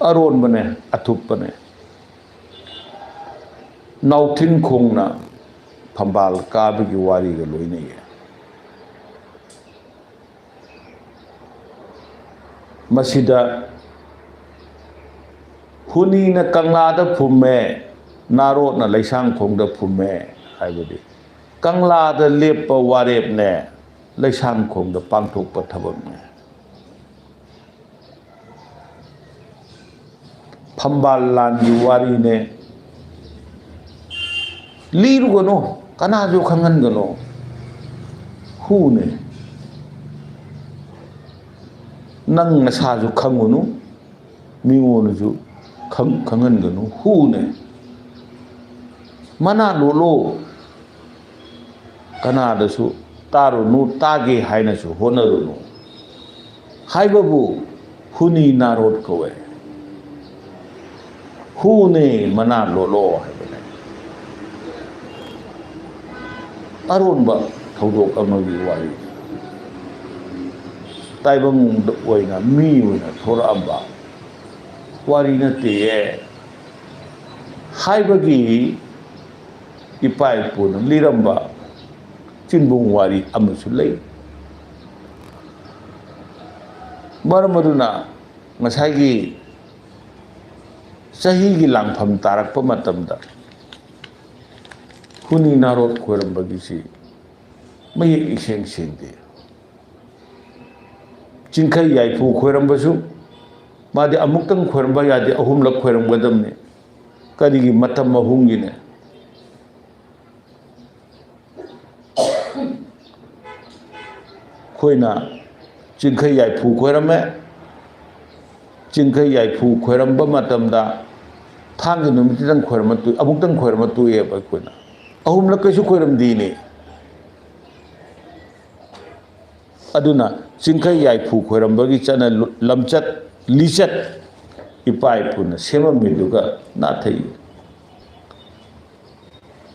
ꯑꯔꯣꯟꯕꯅꯦ, ꯑꯊꯨꯞꯄꯅꯦ꯫ ꯅꯥꯎꯊꯤꯡꯈꯣꯡꯅ ꯐꯝꯕꯥꯜ ꯀꯥꯕꯒꯤ ꯋꯥꯔꯤꯒ ꯂꯣꯏꯅꯩꯌꯦ꯫ ꯃꯁꯤꯗ ꯍꯨꯅꯤꯅ ꯀꯪꯂꯥꯗ ꯐꯨꯝꯃꯦ, ꯅꯥꯔꯣꯠꯅ ꯂꯩꯁꯥꯡꯈꯣꯡꯗ ꯐꯨꯝꯃꯦ ꯍꯥꯏꯕꯗꯤ ꯀꯪꯂꯥꯗ ꯂꯦꯞꯄ ꯋꯥꯔꯦꯞꯅꯦ, ꯂꯩꯁꯥꯡꯈꯣꯡꯗ ꯄꯥꯡꯊꯣꯛꯄ ꯊꯕꯛꯅꯦ꯫ ꯐꯝꯕꯥꯜ ꯂꯥꯟꯒꯤ ꯋꯥꯔꯤꯅꯦ꯫ ꯂꯤꯔꯨꯒꯅꯨ, ꯀꯅꯥꯁꯨ ꯈꯪꯍꯟꯒꯅꯨ꯫ ꯍꯨꯅꯦ꯫ ꯅꯪ ꯅꯁꯥꯁꯨ ꯈꯪꯉꯨꯅꯨ, ꯃꯤꯉꯣꯟꯗꯁꯨ ꯈꯪ-, ꯈꯪꯍꯟꯒꯅꯨ꯫ ꯍꯨꯅꯦ꯫ ꯃꯅꯥ ꯂꯣꯠꯂꯣ꯫ ꯀꯅꯥꯗꯁꯨ ꯇꯥꯔꯨꯅꯨ, ꯇꯥꯒꯦ ꯍꯥꯏꯅꯁꯨ ꯍꯣꯠꯅꯔꯨꯅꯨ ꯍꯥꯏꯕꯕꯨ ꯍꯨꯅꯤ ꯅꯥꯔꯣꯠ ꯀꯧꯋꯦ꯫ ꯍꯨꯅꯦ, ꯃꯅꯥ ꯂꯣꯠꯂꯣ ꯍꯥꯏꯕꯅꯦ꯫ ꯑꯔꯣꯟꯕ ꯊꯧꯗꯣꯛ ꯑꯃꯒꯤ ꯋꯥꯔꯤ꯫ ꯇꯥꯏꯕꯪꯗ ꯑꯣꯏꯅ ꯃꯤ ꯑꯣꯏꯅ ꯊꯣꯔꯛꯑꯝꯕ ꯋꯥꯔꯤ ꯅꯠꯇꯦꯌꯦ ꯍꯥꯏꯕꯒꯤ ꯏꯄꯥ ꯏꯄꯨꯅ ꯂꯤꯔꯝꯕ ꯆꯤꯟꯕꯣꯡ ꯋꯥꯔꯤ ꯑꯃꯁꯨ ꯂꯩ꯫ ꯃꯔꯝ ꯑꯗꯨꯅ ꯉꯁꯥꯏꯒꯤ ꯆꯍꯤꯒꯤ ꯂꯥꯡꯐꯝ ꯇꯥꯔꯛꯄ ꯃꯇꯝꯗ ꯍꯨꯅꯤ ꯅꯥꯔꯣꯠ ꯈꯣꯏꯔꯝꯕꯒꯤꯁꯤ ꯃꯌꯦꯛ ꯏꯁꯦꯡ ꯁꯦꯡꯗꯦ꯫ ꯆꯤꯡꯈꯩ ꯌꯥꯏꯐꯨ ꯈꯣꯏꯔꯝꯕꯁꯨ ꯃꯥꯗꯤ ꯑꯃꯨꯛꯇꯪ ꯈꯣꯏꯔꯝꯕ ꯌꯥꯗꯦ, ꯑꯍꯨꯝꯂꯛ ꯈꯣꯏꯔꯝꯒꯗꯕꯅꯤ꯫ ꯀꯔꯤꯒꯤ? ꯃꯇꯝ ꯑꯍꯨꯝꯒꯤꯅꯦ꯫ ꯑꯩꯈꯣꯏꯅ ꯆꯤꯡꯈꯩ ꯌꯥꯏꯐꯨ ꯈꯣꯏꯔꯝꯃꯦ꯫ ꯆꯤꯡꯈꯩ ꯌꯥꯏꯐꯨ ꯈꯣꯏꯔꯝꯕ ꯃꯇꯝꯗ ꯊꯥꯡꯖ ꯅꯨꯃꯤꯠꯇꯨꯗꯪ ꯈꯣꯏꯔꯝꯃ ꯇꯣꯛ-, ꯑꯃꯨꯛꯇꯪ ꯈꯣꯏꯔꯝꯃ ꯇꯣꯛꯑꯦꯕ ꯑꯩꯈꯣꯏꯅ꯫ ꯑꯍꯨꯝꯂꯛ ꯀꯩꯁꯨ ꯈꯣꯏꯔꯝꯗꯦꯅꯦ꯫ ꯑꯗꯨꯅ ꯆꯤꯡꯈꯩ ꯌꯥꯏꯐꯨ ꯈꯣꯏꯔꯝꯕꯒꯤ ꯆꯠꯅ ꯂꯝꯆꯠ ꯂꯤꯆꯠ ꯏꯄꯥ ꯏꯄꯨꯅ ꯁꯦꯝꯃꯝꯃꯤꯗꯨꯒ ꯅꯥꯊꯩ꯫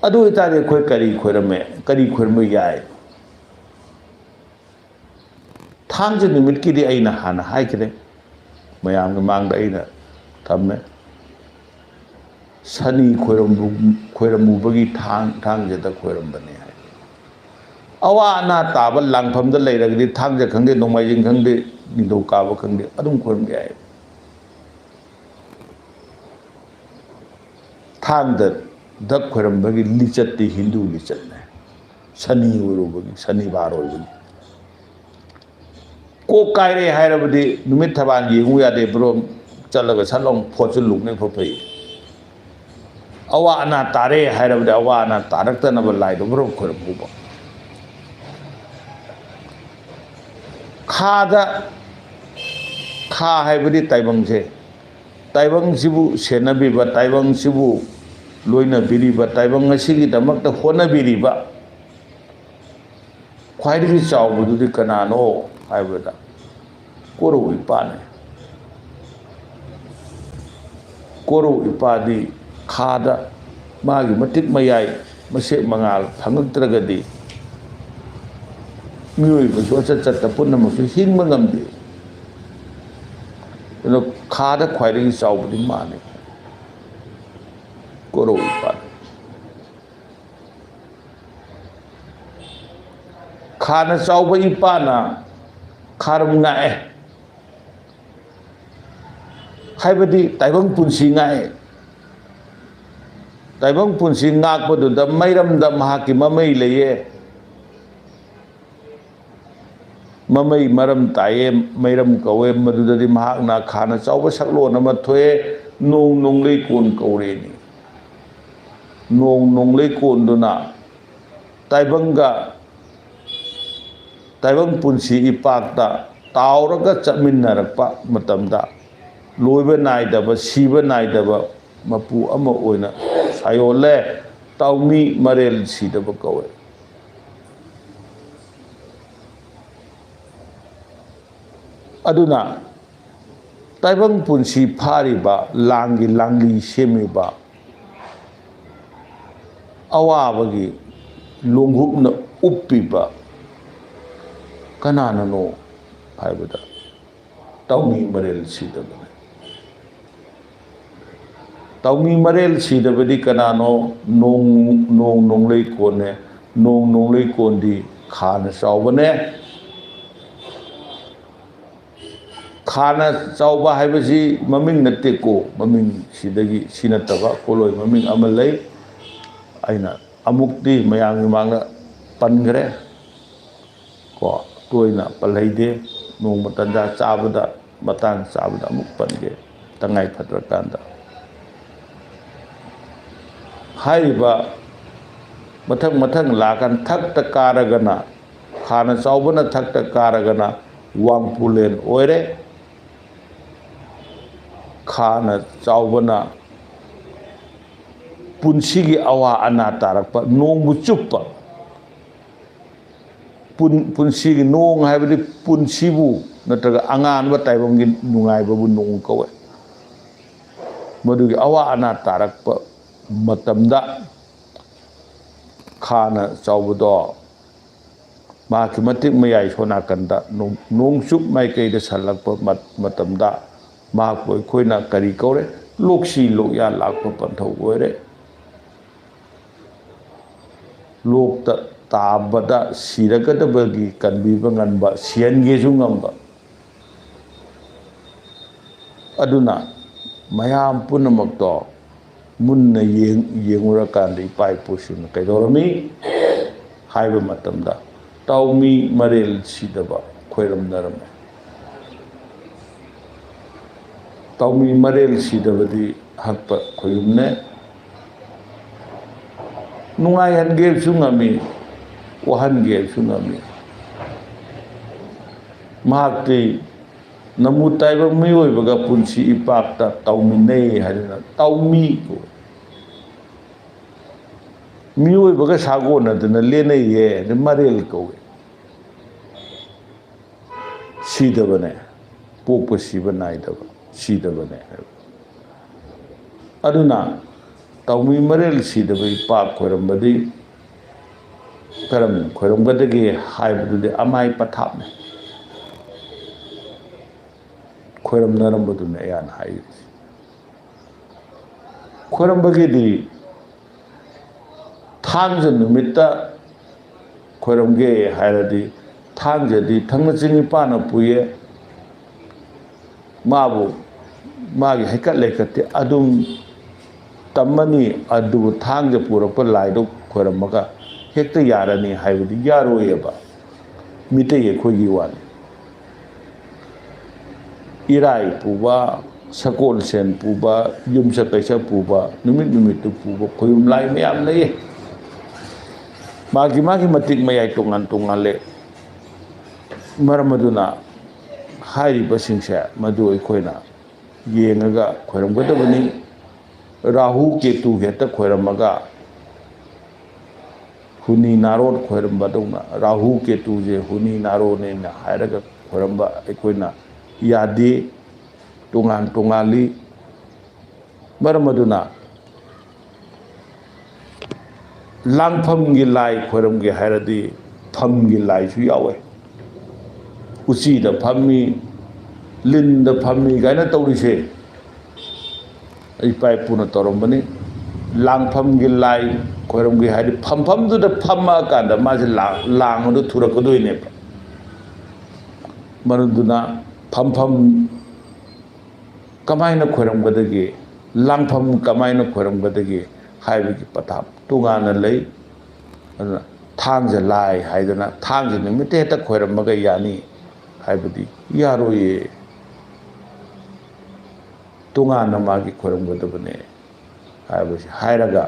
ꯑꯗꯨ ꯑꯣꯏꯇꯥꯔꯗꯤ ꯑꯩꯈꯣꯏ ꯀꯔꯤ ꯈꯣꯏꯔꯝꯃꯦ, ꯀꯔꯤ ꯈꯣꯏꯔꯝꯕ ꯌꯥꯏ? ꯊꯥꯡꯖ ꯅꯨꯃꯤꯠꯀꯤꯗꯤ ꯑꯩꯅ ꯍꯥꯟꯅ ꯍꯥꯏꯈ꯭ꯔꯦ, ꯃꯌꯥꯝꯒꯤ ꯃꯥꯡꯗ ꯑꯩꯅ ꯊꯝꯃꯦ꯫ ꯁꯅꯤ ꯈꯣꯏꯔꯝꯕꯨ-, ꯈꯣꯏꯔꯝꯃꯨꯕꯒꯤ ꯊꯥꯡ-, ꯊꯥꯡꯖꯗ ꯈꯣꯏꯔꯝꯕꯅꯤ ꯍꯥꯏ꯫ ꯑꯋꯥ ꯑꯅꯥ ꯇꯥꯕ ꯂꯥꯡꯐꯝꯗ ꯂꯩꯔꯒꯗꯤ ꯊꯥꯡꯖ ꯈꯪꯗꯦ, ꯅꯣꯡꯃꯥꯏꯖꯤꯡ ꯈꯪꯗꯦ, ꯅꯤꯡꯊꯧꯀꯥꯕ ꯈꯪꯗꯦ, ꯑꯗꯨꯝ ꯈꯣꯏꯔꯝꯕ ꯌꯥꯏ꯫ ꯊꯥꯡꯗ ꯗꯛ ꯈꯣꯏꯔꯝꯕꯒꯤ ꯂꯤꯆꯠꯇꯤ ꯍꯤꯟꯗꯨ ꯂꯤꯆꯠꯅꯦ꯫ ꯁꯅꯤ ꯑꯣꯏꯔꯨꯕꯒꯤ, ꯁꯅꯤꯕꯥꯔ ꯑꯣꯏꯕꯒꯤ꯫ ꯀꯣꯛ ꯀꯥꯏꯔꯦ ꯍꯥꯏꯔꯕꯗꯤ ꯅꯨꯃꯤꯠ ꯊꯕꯥꯟ ꯌꯦꯡꯉꯨ ꯌꯥꯗꯦ, ꯕ꯭ꯔꯣ, ꯆꯠꯂꯒ ꯁꯠ ꯂꯥꯎ ꯐꯣꯠꯆꯤꯜꯂꯨꯕꯅ ꯐꯩ꯫ ꯑꯋꯥ ꯑꯅꯥ ꯇꯥꯔꯦ ꯍꯥꯏꯔꯕꯗꯤ ꯑꯋꯥ ꯑꯅꯥ ꯇꯥꯔꯛꯇꯅꯕ ꯂꯥꯏꯗꯣ ꯕ꯭ꯔꯣ ꯈꯣꯏꯔꯝ ꯐꯨꯕ꯫ ꯈꯥꯗ, ꯈꯥ ꯍꯥꯏꯕꯗꯤ ꯇꯥꯏꯕꯪꯁꯦ, ꯇꯥꯏꯕꯪꯁꯤꯕꯨ ꯁꯦꯟꯅꯕꯤꯕ, ꯇꯥꯏꯕꯪꯁꯤꯕꯨ ꯂꯣꯏꯅꯕꯤꯔꯤꯕ, ꯇꯥꯏꯕꯪ ꯑꯁꯤꯒꯤꯗꯃꯛꯇ ꯍꯣꯠꯅꯕꯤꯔꯤꯕ ꯈ꯭ꯋꯥꯏꯗꯒꯤ ꯆꯥꯎꯕꯗꯨꯗꯤ ꯀꯅꯥꯅꯣ ꯍꯥꯏꯕꯗ ꯀꯣꯔꯧ ꯏꯄꯥꯅꯤ꯫ ꯀꯣꯔꯧ ꯏꯄꯥꯗꯤ ꯈꯥꯗ ꯃꯥꯒꯤ ꯃꯇꯤꯛ ꯃꯌꯥꯏ, ꯃꯁꯦꯛ ꯃꯉꯥꯜ ꯐꯪꯉꯛꯇ꯭ꯔꯒꯗꯤ ꯃꯤꯑꯣꯏꯕꯁꯨ ꯑꯆꯠ ꯆꯠꯇ ꯄꯨꯝꯅꯃꯛꯁꯨ ꯍꯤꯡꯕ ꯉꯝꯗꯦ꯫ ꯑꯗꯨꯅ ꯈꯥꯗ ꯈ꯭ꯋꯥꯏꯗꯒꯤ ꯆꯥꯎꯕꯗꯤ ꯃꯥꯅꯤ, ꯀꯣꯔꯧ ꯏꯄꯥꯅꯤ꯫ ꯈꯥꯅ ꯆꯥꯎꯕ ꯏꯄꯥꯅ ꯈꯥꯔꯝ ꯉꯥꯛꯑꯦ, ꯍꯥꯏꯕꯗꯤ ꯇꯥꯏꯕꯪ ꯄꯨꯟꯁꯤ ꯉꯥꯛꯑꯦ꯫ ꯇꯥꯏꯕꯪ ꯄꯨꯟꯁꯤ ꯉꯥꯛꯄꯗꯨꯗ ꯃꯩꯔꯝꯗ ꯃꯍꯥꯛꯀꯤ ꯃꯃꯩ ꯂꯩꯌꯦ꯫ ꯃꯃꯩ ꯃꯔꯝ ꯇꯥꯏꯌꯦ, ꯃꯩꯔꯝ ꯀꯧꯋꯦ꯫ ꯃꯗꯨꯗꯗꯤ ꯃꯍꯥꯛꯅ ꯈꯥꯅ ꯆꯥꯎꯕ ꯁꯛꯂꯣꯟ ꯑꯃ ꯊꯣꯛꯑꯦ, ꯅꯣꯡ ꯅꯣꯡꯂꯩ ꯀꯣꯟ ꯀꯧꯔꯦꯅꯤ꯫ ꯅꯣꯡ ꯅꯣꯡꯂꯩ ꯀꯣꯟꯗꯨꯅ ꯇꯥꯏꯕꯪꯒ, ꯇꯥꯏꯕꯪ ꯄꯨꯟꯁꯤ ꯏꯄꯥꯛꯇ ꯇꯥꯎꯔꯒ ꯆꯠꯃꯤꯟꯅꯔꯛꯄ ꯃꯇꯝꯗ, ꯂꯣꯏꯕ ꯅꯥꯏꯗꯕ, ꯁꯤꯕ ꯅꯥꯏꯗꯕ ꯃꯄꯨ ꯑꯃ ꯑꯣꯏꯅ ꯁꯥꯏꯑꯣꯜꯂꯦ꯫ ꯇꯥꯎꯃꯤ ꯃꯔꯦꯜ ꯁꯤꯗꯕ ꯀꯧꯋꯦ꯫ ꯑꯗꯨꯅ ꯇꯥꯏꯕꯪ ꯄꯨꯟꯁꯤ ꯐꯥꯔꯤꯕ, ꯂꯥꯡꯒꯤ ꯂꯥꯡꯂꯤ ꯁꯦꯝꯃꯤꯕ, ꯑꯋꯥꯕꯒꯤ ꯂꯣꯡꯍꯨꯞꯅ ꯎꯞꯄꯤꯕ ꯀꯅꯥꯅꯅꯣ ꯍꯥꯏꯕꯗ, ꯇꯥꯎꯃꯤ ꯃꯔꯦꯜ ꯁꯤꯗꯕꯅꯤ꯫ ꯇꯥꯎꯃꯤ ꯃꯔꯦꯜ ꯁꯤꯗꯕꯗꯤ ꯀꯅꯥꯅꯣ? ꯅꯣꯡ, ꯅꯣꯡ ꯅꯣꯡꯂꯩ ꯀꯣꯟꯅꯦ꯫ ꯅꯣꯡ ꯅꯣꯡꯂꯩ ꯀꯣꯟꯗꯤ ꯈꯥꯅ ꯆꯥꯎꯕꯅꯦ꯫ ꯈꯥꯅ ꯆꯥꯎꯕ ꯍꯥꯏꯕꯁꯤ ꯃꯃꯤꯡ ꯅꯠꯇꯦꯀꯣ, ꯃꯃꯤꯡ ꯁꯤꯗꯒꯤ, ꯁꯤ ꯅꯠꯇꯕ ꯄꯣꯠꯂꯣꯏ ꯃꯃꯤꯡ ꯑꯃ ꯂꯩ꯫ ꯑꯩꯅ ꯑꯃꯨꯛꯇꯤ ꯃꯌꯥꯝꯒꯤ ꯃꯥꯡꯗ ꯄꯟꯈ꯭ꯔꯦ꯫ ꯀꯣ, ꯇꯣꯏꯅ ꯄꯜꯍꯩꯗꯦ꯫ ꯅꯣꯡꯃ ꯇꯟꯖꯥ ꯆꯥꯕꯗ, ꯃꯇꯥꯡ ꯆꯥꯕꯗ ꯑꯃꯨꯛ ꯄꯟꯒꯦ, ꯇꯉꯥꯏ ꯐꯗ꯭ꯔꯀꯥꯟꯗ꯫ ꯍꯥꯏꯔꯤꯕ ꯃꯊꯪ ꯃꯊꯪ ꯂꯥꯛꯀꯥꯟ ꯊꯛꯇ ꯀꯥꯔꯒꯅ, ꯈꯥꯅ ꯆꯥꯎꯕꯅ ꯊꯛꯇ ꯀꯥꯔꯒꯅ ꯋꯥꯡꯄꯨꯂꯦꯟ ꯑꯣꯏꯔꯦ꯫ ꯈꯥꯅ ꯆꯥꯎꯕꯅ ꯄꯨꯟꯁꯤꯒꯤ ꯑꯋꯥ ꯑꯅꯥ ꯇꯥꯔꯛꯄ, ꯅꯣꯡꯕꯨ ꯆꯨꯞꯄ, ꯄꯨꯟ-, ꯄꯨꯟꯁꯤꯒꯤ ꯅꯣꯡ ꯍꯥꯏꯕꯗꯤ ꯄꯨꯟꯁꯤꯕꯨ ꯅꯠꯇ꯭ꯔꯒ ꯑꯉꯥꯟꯕ ꯇꯥꯏꯕꯪꯒꯤ ꯅꯨꯡꯉꯥꯏꯕꯕꯨ ꯅꯣꯡ ꯀꯧꯋꯦ꯫ ꯃꯗꯨꯒꯤ ꯑꯋꯥ ꯑꯅꯥ ꯇꯥꯔꯛꯄ ꯃꯇꯝꯗ, ꯈꯥꯅ ꯆꯥꯎꯕꯗꯣ ꯃꯍꯥꯛꯀꯤ ꯃꯇꯤꯛ ꯃꯌꯥꯏ ꯁꯣ ꯅꯥꯀꯟꯗ ꯅꯣꯡ-, ꯅꯣꯡꯆꯨꯞ ꯃꯥꯏꯀꯩꯗ ꯁꯜꯂꯛꯄ ꯃꯠ-, ꯃꯇꯝꯗ, ꯃꯍꯥꯛꯄꯨ ꯑꯩꯈꯣꯏꯅ ꯀꯔꯤ ꯀꯧꯔꯦ? ꯂꯣꯛꯁꯤ ꯂꯣꯛꯌꯥ ꯂꯥꯛꯄ ꯄꯟꯊꯧ ꯑꯣꯏꯔꯦ꯫ ꯂꯣꯛꯇ ꯇꯥꯕꯗ ꯁꯤꯔꯒꯗꯕꯒꯤ ꯀꯟꯕꯤꯕ ꯉꯝꯕ, ꯁꯤꯍꯟꯒꯦꯁꯨ ꯉꯝꯕ꯫ ꯑꯗꯨꯅ ꯃꯌꯥꯝ ꯄꯨꯝꯅꯃꯛꯇꯣ ꯃꯨꯟꯅ ꯌꯦꯡ-, ꯌꯦꯡꯉꯨꯔꯀꯥꯟꯗ ꯏꯄꯥ ꯏꯄꯨꯁꯤꯡꯅ ꯀꯩꯗꯧꯔꯝꯃꯤ ꯍꯥꯏꯕ ꯃꯇꯝꯗ, ꯇꯥꯎꯃꯤ ꯃꯔꯦꯜ ꯁꯤꯗꯕ ꯈꯣꯏꯔꯝꯅꯔꯝꯃꯤ꯫ ꯇꯥꯎꯃꯤ ꯃꯔꯦꯜ ꯁꯤꯗꯕꯗꯤ ꯍꯛꯄ ꯈꯣꯏꯌꯨꯝꯅꯦ꯫ ꯅꯨꯡꯉꯥꯏꯍꯟꯒꯦꯁꯨ ꯉꯝꯃꯤ, ꯋꯥꯍꯟꯒꯦꯁꯨ ꯉꯝꯃꯤ꯫ ꯃꯍꯥꯛꯇꯤ ꯅꯃꯨ ꯇꯥꯏꯕ ꯃꯤꯑꯣꯏꯕꯒ ꯄꯨꯟꯁꯤ ꯏꯄꯥꯛꯇ ꯇꯥꯎꯃꯤꯟꯅꯩ ꯍꯥꯏꯗꯅ ꯇꯥꯎꯃꯤ ꯀꯧꯏ꯫ ꯃꯤꯑꯣꯏꯕꯒ ꯁꯥꯒꯣꯟꯅꯗꯅ ꯂꯦꯟꯅꯩꯌꯦ, ꯑꯗꯨ ꯃꯔꯦꯜ ꯀꯧꯏ꯫ ꯁꯤꯗꯕꯅꯦ, ꯄꯣꯛꯄ ꯁꯤꯕ ꯅꯥꯏꯗꯕ, ꯁꯤꯗꯕꯅꯦ ꯍꯥꯏꯕ꯫ ꯑꯗꯨꯅ ꯇꯥꯎꯃꯤ ꯃꯔꯦꯜ ꯁꯤꯗꯕ ꯏꯄꯥꯛ ꯈꯣꯏꯔꯝꯕꯗꯤ ꯀꯔꯝ ꯈꯣꯏꯔꯝꯒꯗꯒꯦ ꯍꯥꯏꯕꯗꯨꯗꯤ ꯑꯃꯥꯏ ꯄꯊꯥꯞꯅꯦ꯫ ꯈꯣꯏꯔꯝꯅꯔꯝꯕꯗꯨꯅꯦ ꯑꯩꯅ ꯍꯥꯏꯔꯤꯁꯦ꯫ ꯈꯣꯏꯔꯝꯕꯒꯤꯗꯤ ꯊꯥꯡꯖ ꯅꯨꯃꯤꯠꯇ ꯈꯣꯏꯔꯝꯒꯦ ꯍꯥꯏꯔꯗꯤ, ꯊꯥꯡꯖꯗꯤ ꯊꯪꯅ ꯆꯤꯡ ꯏꯄꯥꯅ ꯄꯨꯏꯌꯦ, ꯃꯥꯕꯨ ꯃꯥꯒꯤ ꯍꯩꯀꯠ ꯂꯩꯀꯠꯇꯤ ꯑꯗꯨꯝ ꯇꯝꯃꯅꯤ, ꯑꯗꯨꯕꯨ ꯊꯥꯡꯖ ꯄꯨꯔꯛꯄ ꯂꯥꯏꯗꯨ ꯈꯣꯏꯔꯝꯃꯒ ꯍꯦꯛꯇ ꯌꯥꯔꯅꯤ ꯍꯥꯏꯕꯗꯤ ꯌꯥꯔꯣꯏꯑꯕ꯫ ꯃꯤꯇꯩ ꯑꯩꯈꯣꯏꯒꯤ ꯋꯥꯅꯤ꯫ ꯏꯔꯥꯏ ꯄꯨꯕ, ꯁꯒꯣꯜꯁꯦꯟ ꯄꯨꯕ, ꯌꯨꯝꯁ ꯀꯩꯁ ꯄꯨꯕ, ꯅꯨꯃꯤꯠ ꯅꯨꯃꯤꯠꯇꯨ ꯄꯨꯕ ꯈꯣꯏꯌꯨꯝ ꯂꯥꯏ ꯃꯌꯥꯝ ꯂꯩꯌꯦ꯫ ꯃꯥꯒꯤ ꯃꯥꯒꯤ ꯃꯇꯤꯛ ꯃꯌꯥꯏ ꯇꯣꯉꯥꯟ ꯇꯣꯉꯥꯟꯂꯦ꯫ ꯃꯔꯝ ꯑꯗꯨꯅ ꯍꯥꯏꯔꯤꯕꯁꯤꯡꯁꯦ ꯃꯗꯨ ꯑꯩꯈꯣꯏꯅ ꯌꯦꯡꯉꯒ ꯈꯣꯏꯔꯝꯒꯗꯕꯅꯤ꯫ ꯔꯥꯍꯨ ꯀꯦꯇꯨ ꯍꯦꯛꯇ ꯈꯣꯏꯔꯝꯃꯒ ꯍꯨꯅꯤ ꯅꯥꯔꯣꯟ ꯈꯣꯏꯔꯝꯕꯗꯧꯅ, ꯔꯥꯍꯨ ꯀꯦꯇꯨꯁꯦ ꯍꯨꯅꯤ ꯅꯥꯔꯣꯟꯅꯦꯅ ꯍꯥꯏꯔꯒ ꯈꯣꯏꯔꯝꯕ ꯑꯩꯈꯣꯏꯅ ꯌꯥꯗꯦ꯫ ꯇꯣꯉꯥꯟ ꯇꯣꯉꯥꯜꯂꯤ꯫ ꯃꯔꯝ ꯑꯗꯨꯅ ꯂꯥꯡꯐꯝꯒꯤ ꯂꯥꯏ ꯈꯣꯏꯔꯝꯒꯦ ꯍꯥꯏꯔꯗꯤ ꯐꯝꯒꯤ ꯂꯥꯏꯁꯨ ꯌꯥꯎꯋꯦ꯫ ꯎꯆꯤꯗ ꯐꯝꯃꯤ, ꯂꯤꯟꯗ ꯐꯝꯃꯤ ꯀꯥꯏꯅ ꯇꯧꯔꯤꯁꯦ ꯏꯄꯥ ꯏꯄꯨꯅ ꯇꯧꯔꯝꯕꯅꯤ꯫ ꯂꯥꯡꯐꯝꯒꯤ ꯂꯥꯏ ꯈꯣꯏꯔꯝꯒꯦ ꯍꯥꯏꯗꯤ ꯐꯝꯐꯝꯗꯨꯗ ꯐꯝꯃꯛꯑꯀꯥꯟꯗ ꯃꯥꯁꯦ ꯂꯥꯡ-, ꯂꯥꯡꯕꯗꯨ ꯊꯨꯔꯛꯀꯗꯣꯏꯅꯦꯕ꯫ ꯃꯔꯝꯗꯨꯅ ꯐꯝꯐꯝ ꯀꯃꯥꯏꯅ ꯈꯣꯏꯔꯝꯒꯗꯒꯦ, ꯂꯥꯡꯐꯝ ꯀꯃꯥꯏꯅ ꯈꯣꯏꯔꯝꯒꯗꯒꯦ ꯍꯥꯏꯕꯒꯤ ꯄꯊꯥꯞ ꯇꯣꯉꯥꯟꯅ ꯂꯩ꯫ ꯑꯗꯨꯅ ꯊꯥꯡꯖ ꯂꯥꯏ ꯍꯥꯏꯗꯅ ꯊꯥꯡꯖ ꯅꯨꯃꯤꯠꯇ ꯍꯦꯛꯇ ꯈꯣꯏꯔꯝꯃꯒ ꯌꯥꯅꯤ ꯍꯥꯏꯕꯗꯤ ꯌꯥꯔꯣꯏꯌꯦ꯫ ꯇꯣꯉꯥꯟꯅ ꯃꯥꯒꯤ ꯈꯣꯏꯔꯝꯒꯗꯕꯅꯦ ꯍꯥꯏꯕꯁꯤ ꯍꯥꯏꯔꯒ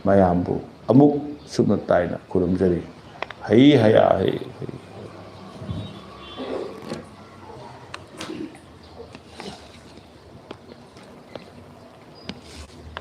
ꯃꯌꯥꯝꯕꯨ ꯑꯃꯨꯛ ꯁꯨꯞꯅ ꯇꯥꯏꯅ ꯈꯨꯔꯨꯝꯖꯔꯤ꯫ ꯍꯩ ꯍꯌꯥ ꯍꯩ ꯍꯩ꯫